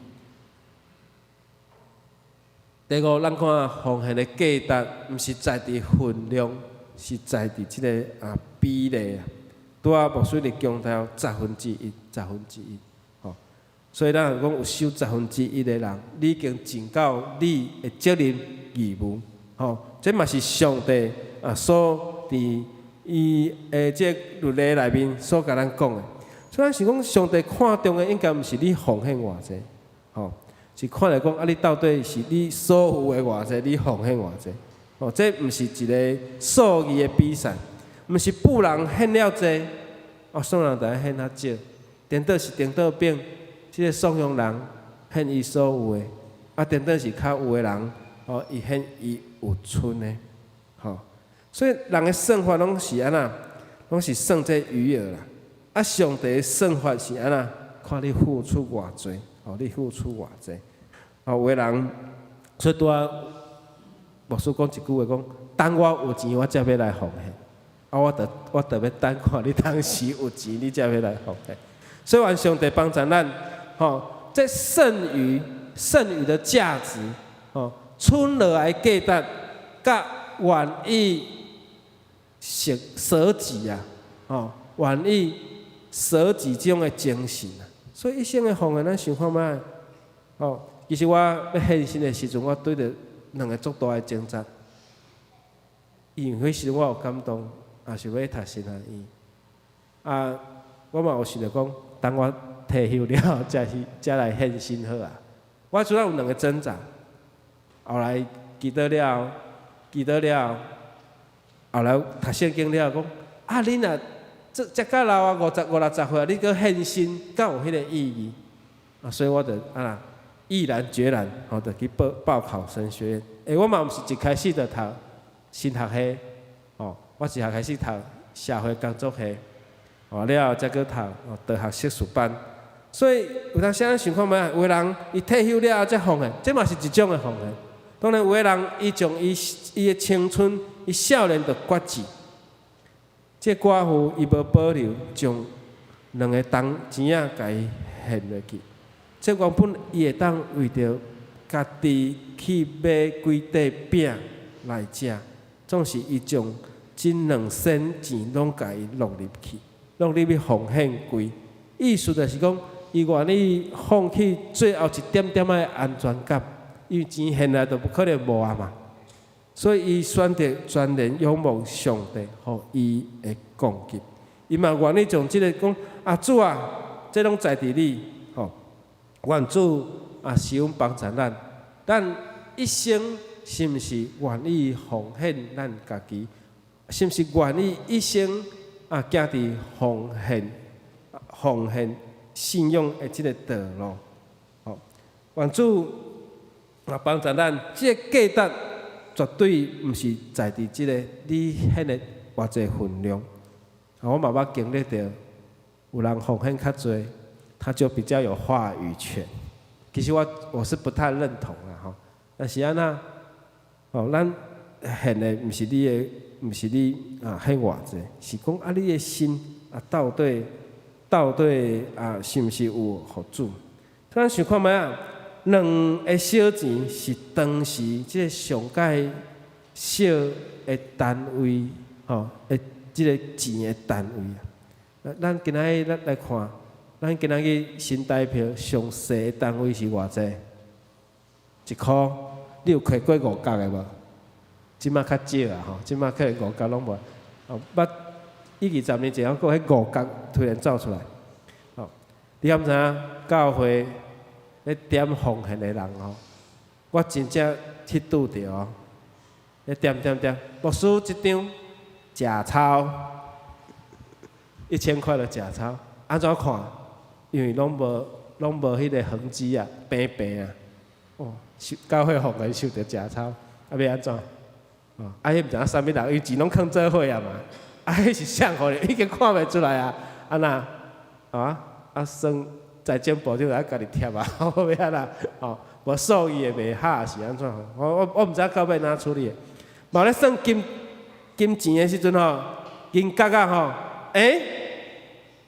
第五，咱看奉獻的價值，毋是在佇分量，是在佇這个啊比例啊。拄仔牧師佇強調十分之一，十分之一，吼。所以咱若講有收十分之一的人，你已經盡到你的責任義務，吼。這嘛是上帝啊所佇伊的這律例內面所共咱講的。所以咱是講，上帝看重的應該毋是你奉獻偌濟，吼，是看來講啊，你到底是你所有的偌濟，你奉獻偌濟，吼，這毋是一个數字的比賽，毋是富人獻了濟，哦，喪人就愛獻較少，顛倒是顛倒變，這个喪窮人獻伊所有的，啊，顛倒是較有的人，哦，伊獻伊有賰的，吼，所以人的算法攏是按怎，攏是算這餘額啦。啊，上帝的算法是按怎？看你付出偌濟，哦，你付出偌濟。哦，有的人，所以拄仔牧師講一句話，講等我有錢，我才欲來奉獻。啊，我著欲等看你當時有錢，你才欲來奉獻。所以願上帝幫助咱，吼，這剩餘的價值，吼，賰落來價值，佮願意捨捨己啊，吼，願意捨己這種的精神啊。所以一生的奉獻，咱想看覓？吼，其實我欲獻身的時陣，我對著兩个足大的掙扎。因為彼時陣我有感動，也是欲讀神學院。啊，我嘛有想著講，等我退休了後，才去才來獻身好啊。我主要有兩个掙扎。後來祈禱了，祈禱了，後來讀聖經了，講啊，你若這這較老啊，五十五六十歲啊，你閣獻身，敢有彼个意義？啊，所以我就啊，毅然決然，吼，就去報報考神學院。欸，我嘛毋是一開始就讀神學系，吼，我一開始讀社會工作系，吼，了後才閣讀道學碩士班。所以有當時咱想看覓，有的人伊退休了後才奉獻，這嘛是一種的奉獻。當然有的人伊將伊伊的青春、伊少年就決志。這寡婦伊無保留，將兩个銅錢仔共伊獻落去。這原本伊會當為著家己去買幾塊餅來食，總是伊將這兩仙錢攏共伊落入去，落入去奉獻櫃。意思就是講，伊願意放棄最後一點點仔的安全感，因為錢獻來就無可能無啊嘛。所以伊選擇全然仰望上帝，予伊的供給。伊嘛願意將這个講啊，主啊，這攏在佇你，吼，願主啊，施恩幫助咱，咱一生是毋是願意奉獻咱家己？是毋是願意一生啊，行佇奉獻信仰的這个道路？吼，願主啊，幫助咱，這個價值絕對毋是在佇這个你獻的偌濟份量。啊，我嘛捌經歷著，有人奉獻較濟，他就比較有話語權。其實我是不太認同啦，吼。但是按怎？哦，咱獻的毋是你的，毋是你啊獻偌濟，是講啊你的心啊到底到底啊是毋是有予主？咱想看覓啊？兩个小錢是當時這个上蓋小的單位，吼，的這个錢的單位啊。咱今仔日咱來看，咱今仔日新台票上細的單位是偌濟？1箍，你有揢過5角的無？這馬較少啊，吼，這馬可能5角攏無。哦，捌一二十年前，閣彼五角突然走出來。哦，你敢知影教會咧點奉獻的人吼？我真正去拄著哦。咧點點點，牧師這張假鈔，1000塊的假鈔，按怎看？因為攏無攏無彼个痕跡啊，平平啊。哦，教會奉獻收著假鈔，啊欲按怎？哦，啊，彼毋知影啥物人，伊錢攏囥做伙啊嘛。啊，彼是啥予的？已經看袂出來啊。啊那，啊啊算財政部長愛家己貼啊，欲按怎？哦，無數字會袂合是按怎？我毋知到尾按怎處理的。嘛咧算金金錢的時陣吼，銀角仔吼，欸，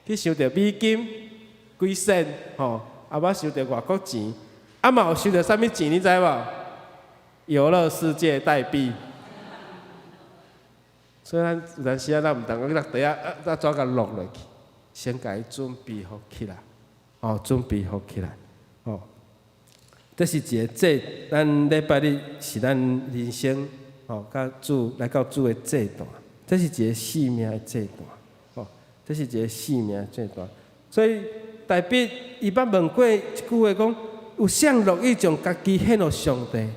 去收著美金幾仙吼，啊捌收著外國錢，啊嘛有收著啥物錢？你知無？遊樂世界代幣。所以咱有當時啊，咱毋通講落地啊，啊怎共落落去？先共伊準備好起來，哦，準備好起來，哦。這是一个祭，咱禮拜日是咱人生哦，佮主來到主的祭壇，這是一个性命的祭壇，哦，這是一个性命的祭壇。所以大衛伊捌問過一句話講：有誰樂意將家己獻予上帝，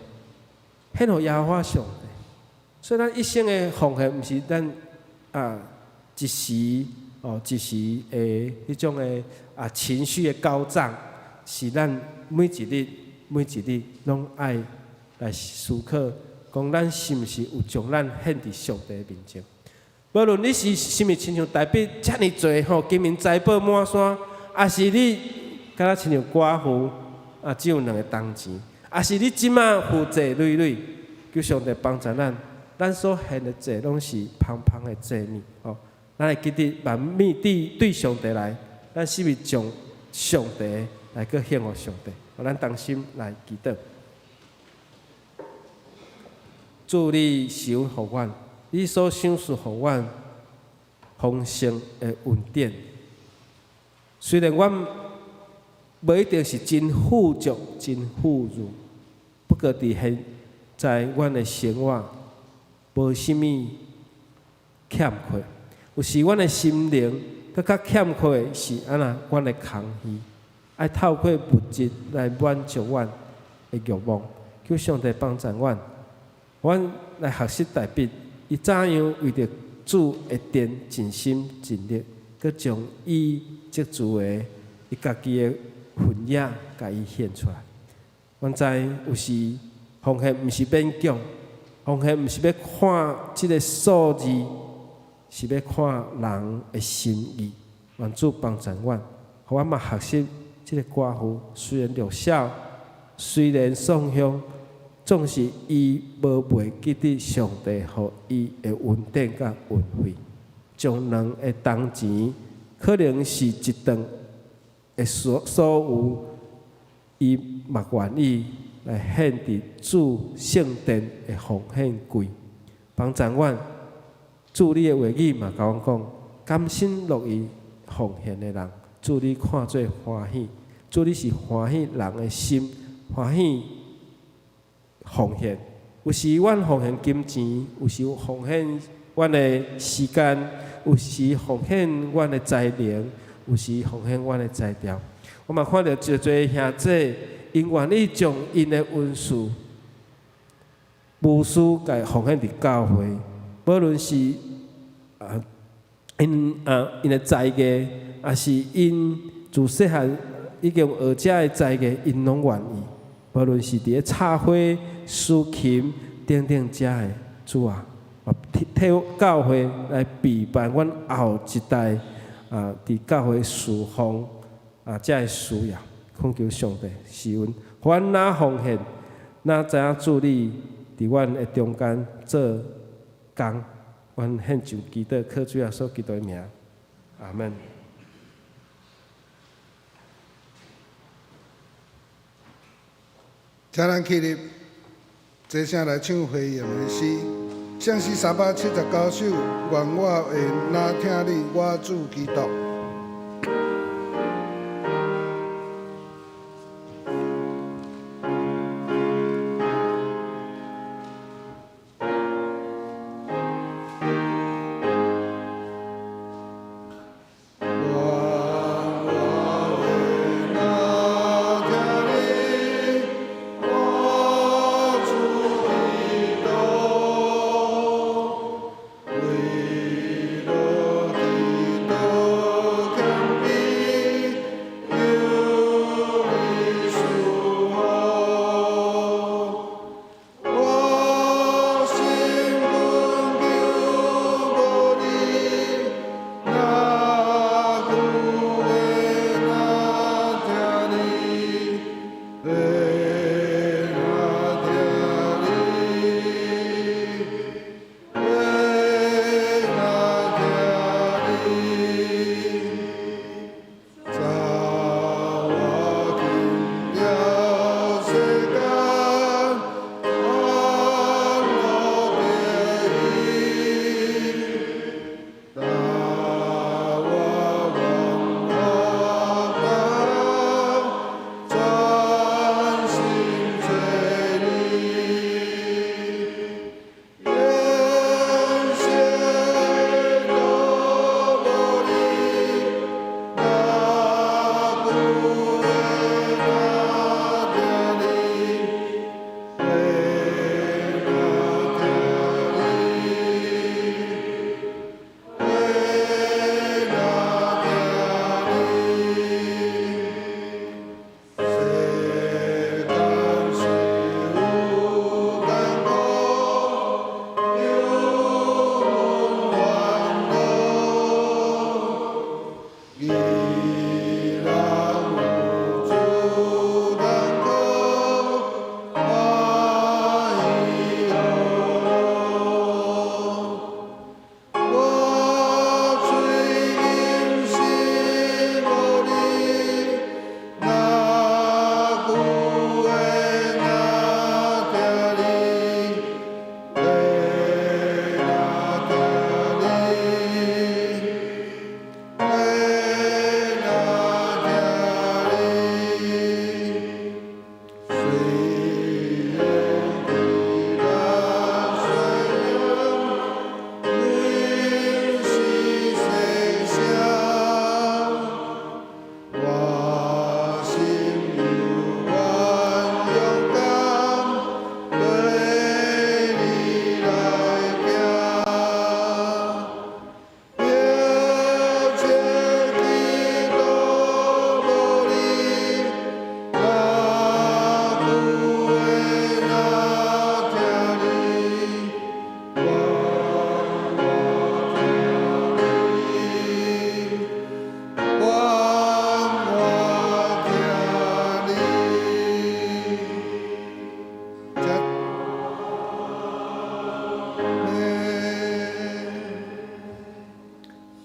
獻予耶和華上帝？所以咱一生的奉獻，毋是咱啊一時哦一時的彼種的啊情緒的高漲，是咱每一日每一日攏愛來思考，講咱是毋是有將咱獻佇上帝面前？無論你是啥物親像大衛遮爾濟吼，金銀財寶滿山，抑是你敢若親像寡婦啊，只有兩个銅錢，抑是你這馬負債累累，求上帝幫助咱。咱所獻的祭攏是芳芳的祭物，吼！咱會記得萬物對對上帝來，咱是毋是將上帝來閣獻予上帝？咱同心來祈禱。主你賜予阮，你所賞賜予阮豐盛的恩典。雖然阮無一定是真富足、真富裕，不過佇現在阮的生活，無啥物欠缺，有時阮的心靈閣較欠缺的是按怎？阮的空虛，愛透過物質來滿足阮的欲望，求上帝幫助阮，阮來學習大衛，伊怎樣為著主的殿盡心盡力，閣將伊積聚的伊家己的份額，共伊獻出來。阮知有時奉獻毋是勉強。奉獻毋是欲看這个數字，是欲看人的心意。願主幫助阮，予阮嘛學習這个寡婦，雖然弱小，雖然喪鄉，總是伊無袂記得上帝予伊的恩典佮恩惠，將兩个銅錢，可能是一頓的所所有，伊嘛願意來獻佇主聖殿的奉獻櫃，幫助阮。主你的話語嘛，共阮講，甘心樂意奉獻的人，主你看做歡喜。主你是歡喜人的心，歡喜奉獻。有時阮奉獻金錢，有時奉獻阮的時間，有時奉獻阮的才能，有時奉獻阮的才調。我嘛看著真濟兄弟，𪜶願意將𪜶的恩賜無私共奉獻佇教會，無論是啊，𪜶啊𪜶的才藝，抑是𪜶自細漢已經學遮的才藝，𪜶攏願意。無論是佇咧插花、司琴等等遮的，主啊，替教會來備辦阮後一代啊，佇教會事奉啊，遮的需要，懇求上帝賜阮，阮若奉獻，若知影主你佇阮的中間做工，阮獻上祈禱，靠主耶穌基督的名，阿門。請咱起立，齊聲來唱回應的詩，聖詩379首，願我會若聽你，我主基督。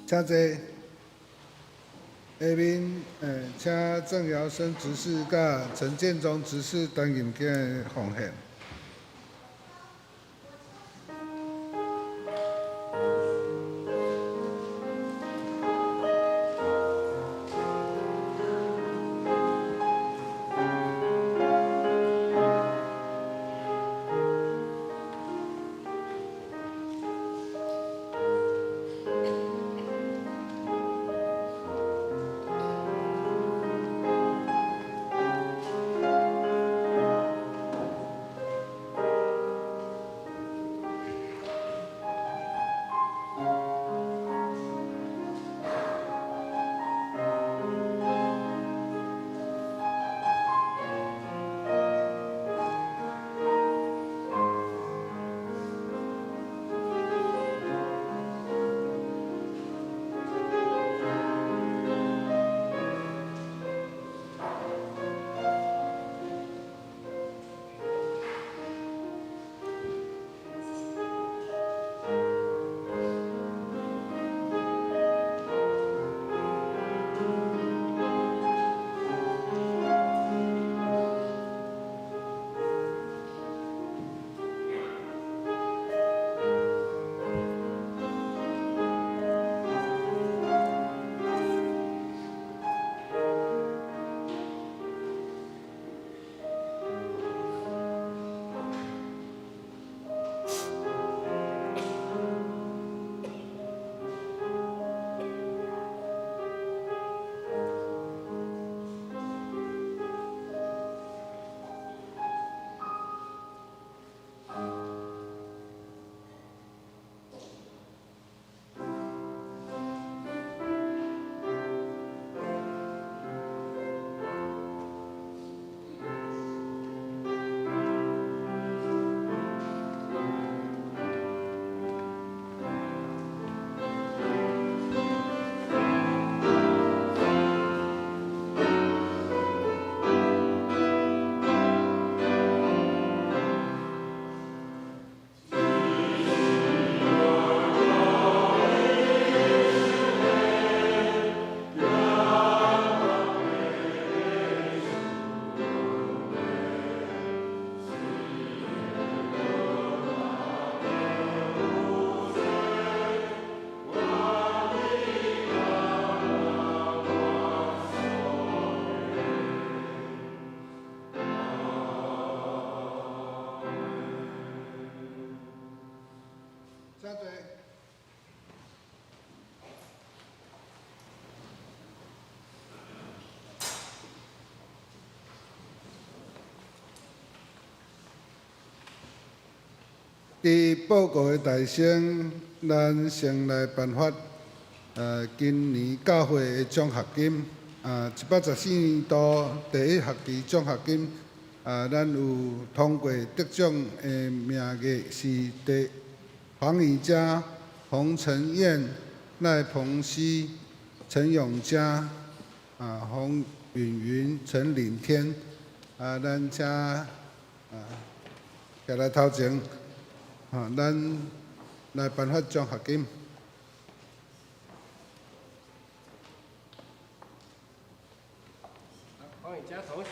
請坐。下面，請鄭堯生執事佮陳建忠執事擔任今日奉獻。佇報告的大先，咱先來頒發今年教會的獎學金。啊，114年度第一學期獎學金，啊，咱有通過得獎的名額是第黃以佳、洪晨燕、賴鵬熙、陳永嘉、啊，洪允雲、陳領天。啊，咱請啊，徛來頭前，啊，咱來頒發獎學金。黃以佳同學。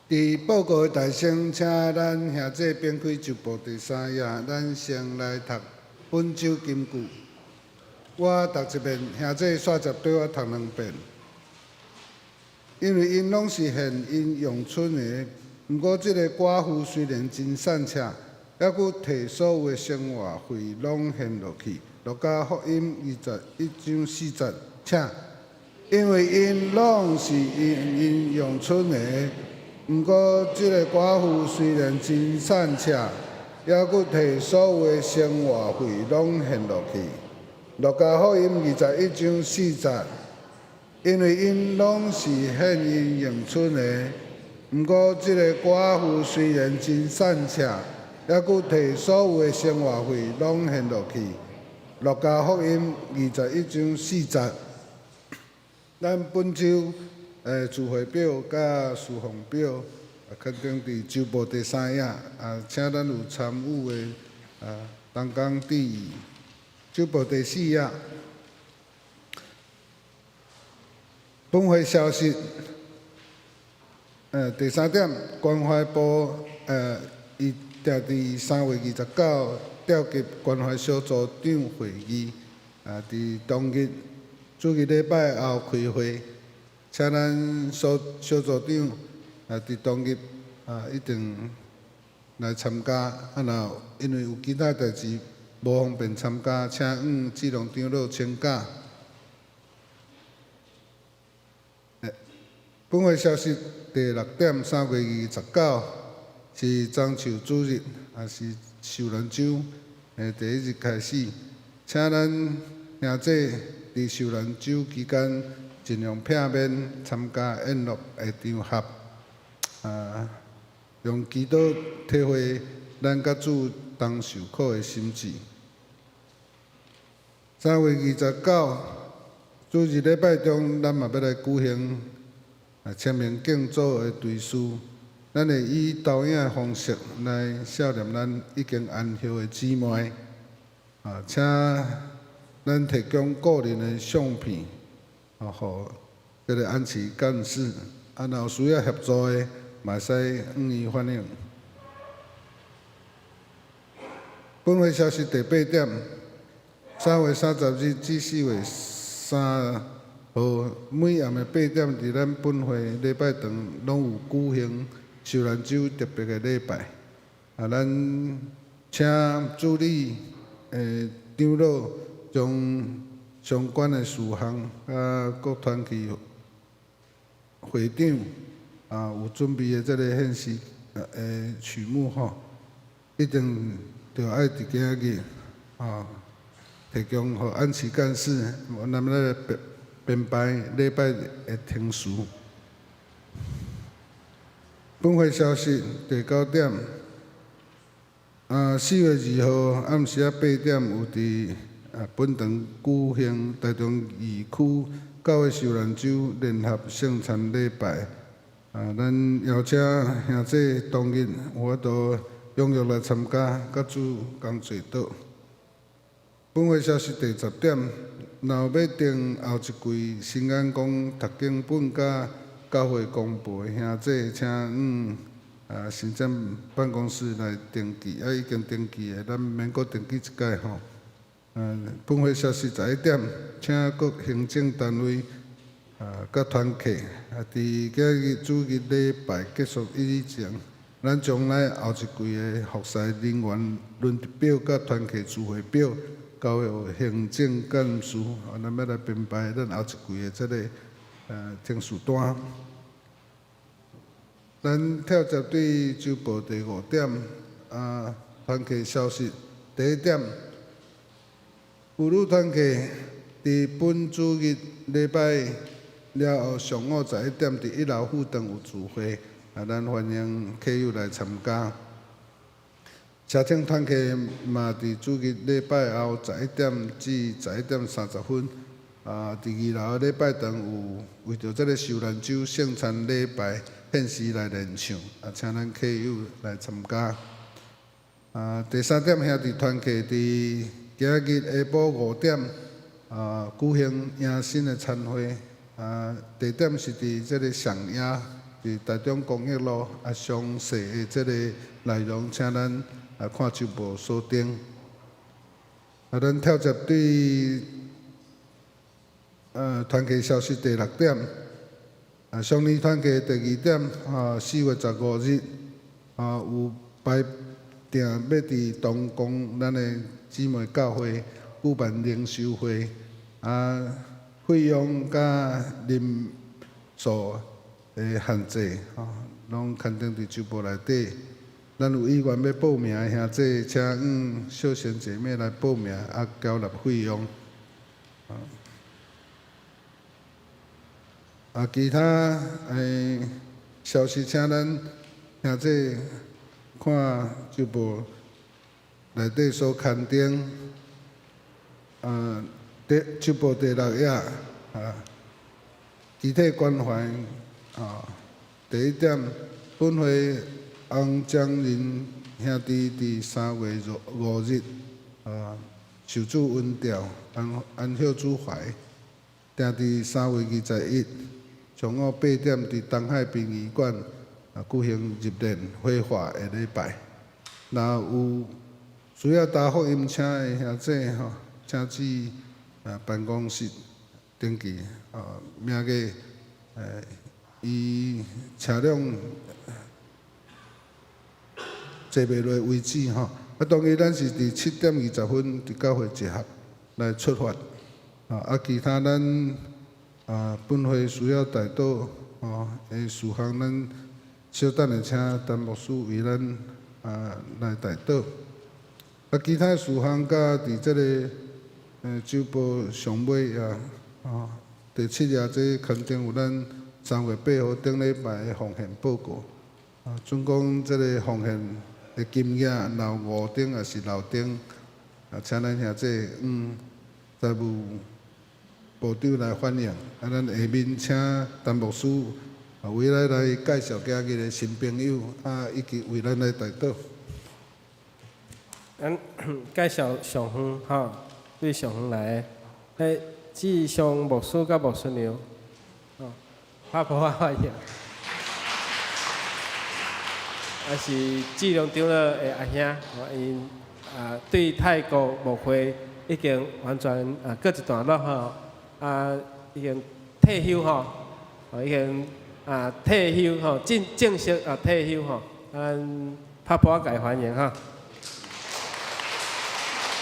佇報告的大先，請咱兄姊翻開周報第三頁，咱先來讀本週金句。我讀一遍，兄姊煞接綴我讀兩遍。因為𪜶攏是獻𪜶養春的，毋過這個寡婦雖然真散赤，猶閣提所有的生活費攏獻落去。路加福音21章4節，請。因為𪜶攏是獻𪜶陽春的，毋過這個寡婦雖然真散赤，猶閣提所有的生活費攏獻落去。路加福音21章4節，因為𪜶攏是獻𪜶陽春的，毋過這個寡婦雖然真散赤，猶閣提所有的生活費攏獻落去。路加福音21章4節。咱本週聚會表佮事奉表，刊登佇週報第三頁，啊，請咱有參與的啊，同工注意。週報第四頁，本會消息，第三點，關懷部伊定佇3月29召集關懷小組長會議，啊，佇當日主日禮拜後開會，請咱小小組長啊，佇當日啊一定來參加。啊，若因為有其他代誌無方便參加，請向志龍長老請假。本會消息第六點，3月29是棕樹主日，也是受難週的第一日開始，請咱兄姊佇受難週期間盡量避免參加宴樂的場合，啊，用祈禱體會咱佮主同受苦的心志。3月29主日禮拜中，咱嘛欲來舉行啊清明敬祖的追思，咱會以投影的方式來悼念咱已經安歇的姊妹，啊，請咱提供個人的相片，啊，予這个安琪幹事，啊，若有需要協助的，嘛會使向伊反映。本會消息第八點，3月30日至4月3號，每暗的八點，佇咱本會禮拜堂攏有舉行受難週特別的禮拜。啊，咱請主理的長老將相關的事項，佮各團體會長啊有準備的這个獻詩的曲目吼，一定著愛佇今仔日啊提供予安琪幹事，咱來編排禮拜的程序。本會消息第九點，4月2號暗時仔8點有佇本堂舉行台中二區教會受難週聯合聖餐禮拜。咱邀請兄弟當日有法度踴躍來參加，佮主仝坐倒。本會消息第十點，若有欲訂後一季新眼光讀經本佮教會公報的兄弟，請往行政辦公室來登記，已經登記的，咱免閣登記一擺吼。本會消息11點，請各行政單位佮團契，佇今日主日禮拜結束以前，咱將咱後一季的服侍人員輪值表佮團契聚會表交予行政幹事，咱欲來編排咱後一季的這个程序單。咱跳接對週報第五點，團契消息第一點，婦女團契佇本主日禮拜了後上午11點，佇一樓副堂有聚會，咱歡迎客友來參加。家庭團契嘛，佇主日禮拜後11點至11點30分，佇二樓禮拜堂有為著這个受難週聖餐禮拜限時來練唱，請咱客友來參加。第三點，兄弟團契佇今日下晡5點，舉行迎新的餐會。地點是佇這个上雅，佇台中公益路。詳細的這个內容，請咱看週報鎖定。咱跳接對團契消息第六點。少年團契第二點，4月15日，有排定欲佇東光咱的姊妹教會舉辦靈修會，費用佮人數的限制，吼，攏刊登佇週報內底。咱有意願欲報名的兄弟，請向小賢姐妹來報名，繳納費用。其他消息，請咱兄弟看週報內底所刊登。第週報第六頁，肢體關懷，第一點，本會翁江仁兄弟佇3月5日，受主恩召，安息主懷，定佇3月21上午8點，佇東海殯儀館舉行入殮火化的禮拜。若有需要搭福音車的兄弟吼，請至辦公室登記，明個伊車輛坐袂落為止吼。當日咱是佇7點20分佇教會集合來出發。其他咱本會需要代禱的事項，咱小等下請陳牧師為咱來代禱。其他事項佮佇這个週報上尾啊，第七頁這刊登有咱3月8號頂禮拜的奉獻報告。總共這个奉獻的金額，若有五燈抑是六燈，請咱兄弟財務部長來反映。咱下面請陳牧師為咱來介紹今日的新朋友，以及為咱來代禱。咱介紹上遠吼，對上遠來的，彼志祥牧師佮牧師娘，吼，拍噗仔歡迎。也是志良長老的阿兄，吼，𪜶對泰國牧會已經完全過一段落吼，已經退休吼，已經退休吼，正正式退休吼，咱拍噗仔共歡迎吼。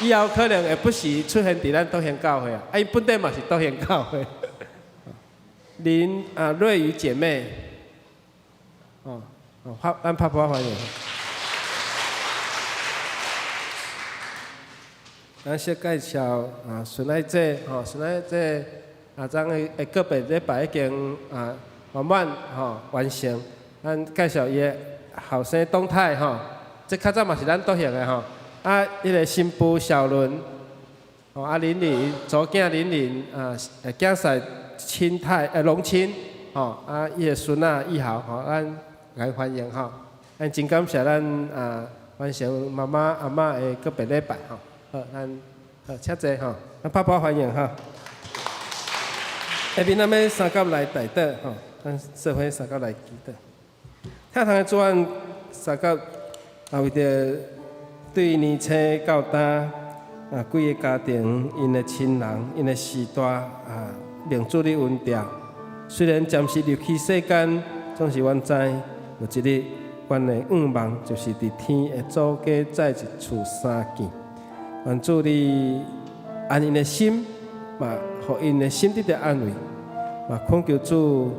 以後可能會不時出現佇咱篤興教會啊，𪜶本底嘛是篤興教會。林瑞瑜姐妹，哦，哦，咱拍噗仔歡迎。咱先介紹孫愛姐，吼，孫愛姐啊，昨的的告別禮拜已經啊圓滿吼完成。咱介紹伊的後生董太吼，這較早嘛是咱獨行的吼。啊，彼个新婦小倫，吼啊玲玲，查某囝玲玲啊，囝婿清太龍清，吼啊伊的孫仔以豪吼，咱來歡迎吼。咱真感謝咱啊完成媽媽阿嬤的告別禮拜吼。好，咱好請坐吼，咱拍拍歡迎吼。下面咱欲相佮來代禱吼，咱做伙相佮來祈禱。疼痛的主，咱相佮啊為著對年青到今啊幾个家庭，𪜶的親人、𪜶的時代啊，蒙主你恩召。雖然暫時離去世間，總是阮知有一日，阮的願望就是佇天的祖家再一次相見。願主你安𪜶的心，嘛，予𪜶的心得著安慰，嘛，懇求主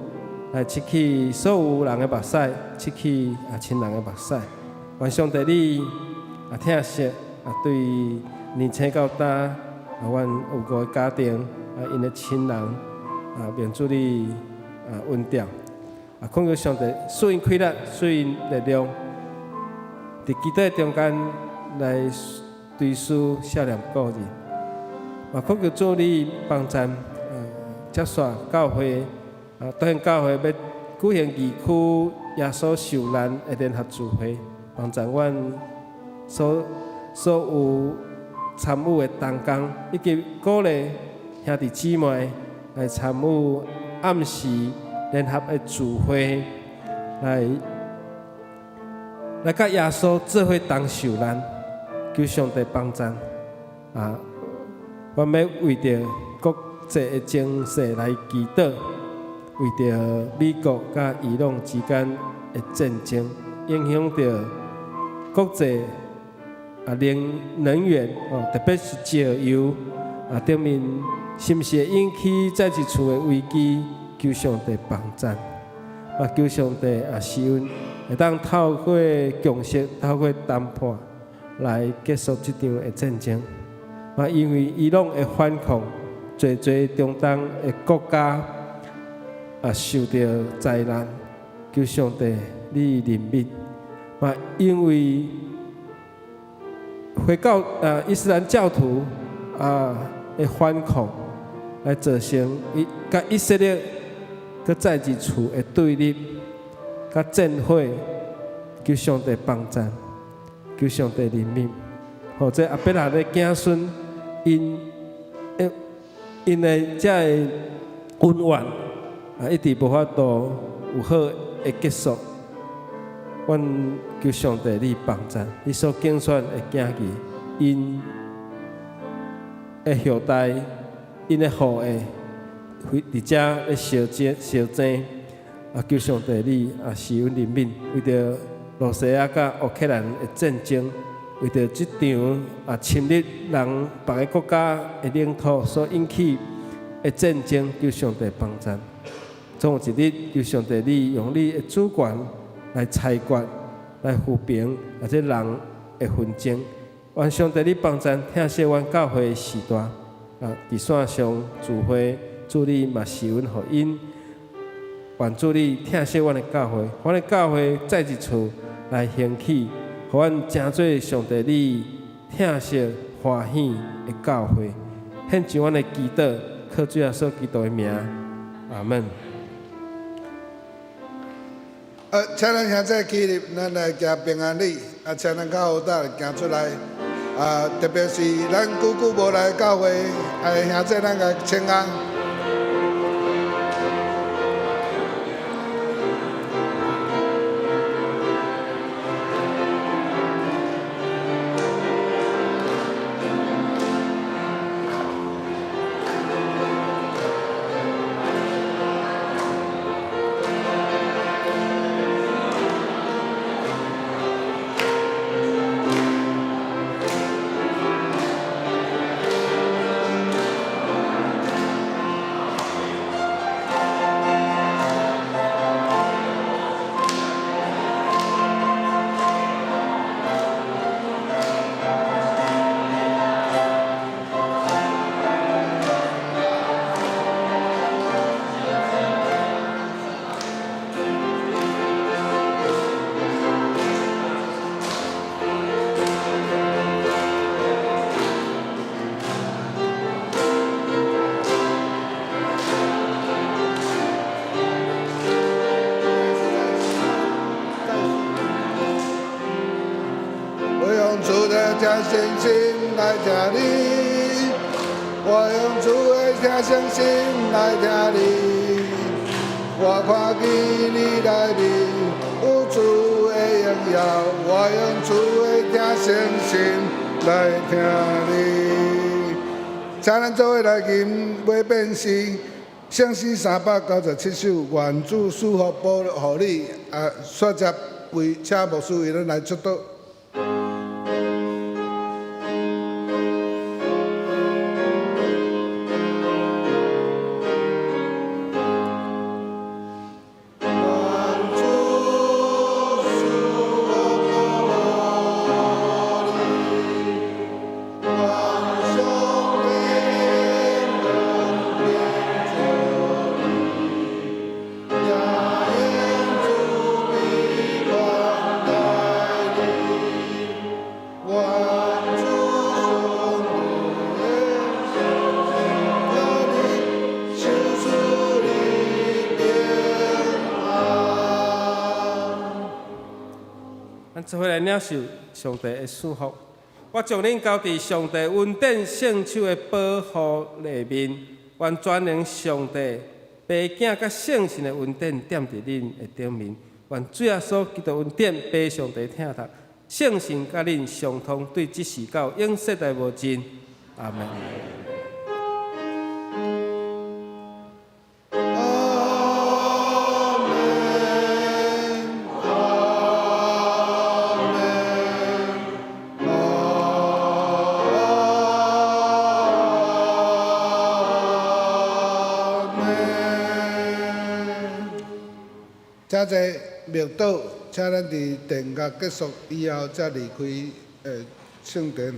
來拭去所有人的目屎，拭去啊親人的目屎。願上帝你啊疼惜啊對年青到今啊，阮有五個家庭啊，𪜶的親人啊，蒙主你啊恩召啊，懇求上帝賜𪜶氣力，賜𪜶力量，佇祈禱中間來追思少年故人。嘛，懇求主你幫贊，接續教會啊，當然教會欲舉行二區耶穌受難的聯合聚會，幫贊阮所有參與的同工，以及鼓勵兄弟姊妹來參與暗時聯合的聚會，來佮耶穌做伙同受難，求上帝幫贊啊！阮欲為著國際的情勢來祈禱，為著美國佮伊朗之間的戰爭，影響著國際啊能源哦，特別是石油啊頂面，是毋是會引起再一次的危機？求上帝幫贊，啊求上帝啊賜阮會當透過共識、透過談判來結束這場的戰爭。啊，因為伊朗的反抗，濟濟中東的國家啊受著災難，求上帝你憐憫。啊，因為回教啊伊斯蘭教徒啊的反抗，來造成伊佮以色列閣再一次的對立，佮戰火，求上帝幫贊，求上帝憐憫。予這亞伯拉罕的子孫，𪜶的這个恩怨啊，一直無法度有好的結束。阮求上帝你幫贊，你所揀選的囝兒，𪜶的後代，𪜶的後裔，佇遮咧相爭相爭，啊！求上帝你啊賜阮憐憫，為著羅西亞佮烏克蘭的戰爭，為著這場啊侵略人別个國家的領土所引起的戰爭，求上帝幫贊。總有一日，求上帝你用你的主權來裁決、來撫平啊這人的紛爭。願上帝你幫贊，疼惜阮教會的時代啊，佇線上聚會，主你嘛賜阮予𪜶。願主你疼惜阮的教會，阮的教會再一次來興起，予阮成做上帝你疼惜歡喜的教會。獻上阮的祈禱，靠主耶穌基督的名，阿門。請咱兄弟起立，咱來行平安禮。啊，請咱較好膽行出來。啊，特別是咱久久無來教會，啊，兄弟咱共請安。聽聲心來聽你，我用主的聽聲心來聽你。我看見你內面有主的榮耀，我用主的聽聲心來聽你。請咱做伙來吟尾變詩，聖詩397首，願主賜福保護你。啊，煞接為請牧師為咱來祝禱。咱做伙來領受上帝的賜福。我將恁交佇上帝恩典聖手的保護內面，願全能上帝、父子佮聖神的恩典踮佇恁的頂面。願主耶穌基督恩典、父上帝疼疼，聖神佮恁相通，對這時到永世代無盡。阿門。阿門，阿門，阿門。請坐默禱，請咱佇殿樂結束以後，才離開聖殿。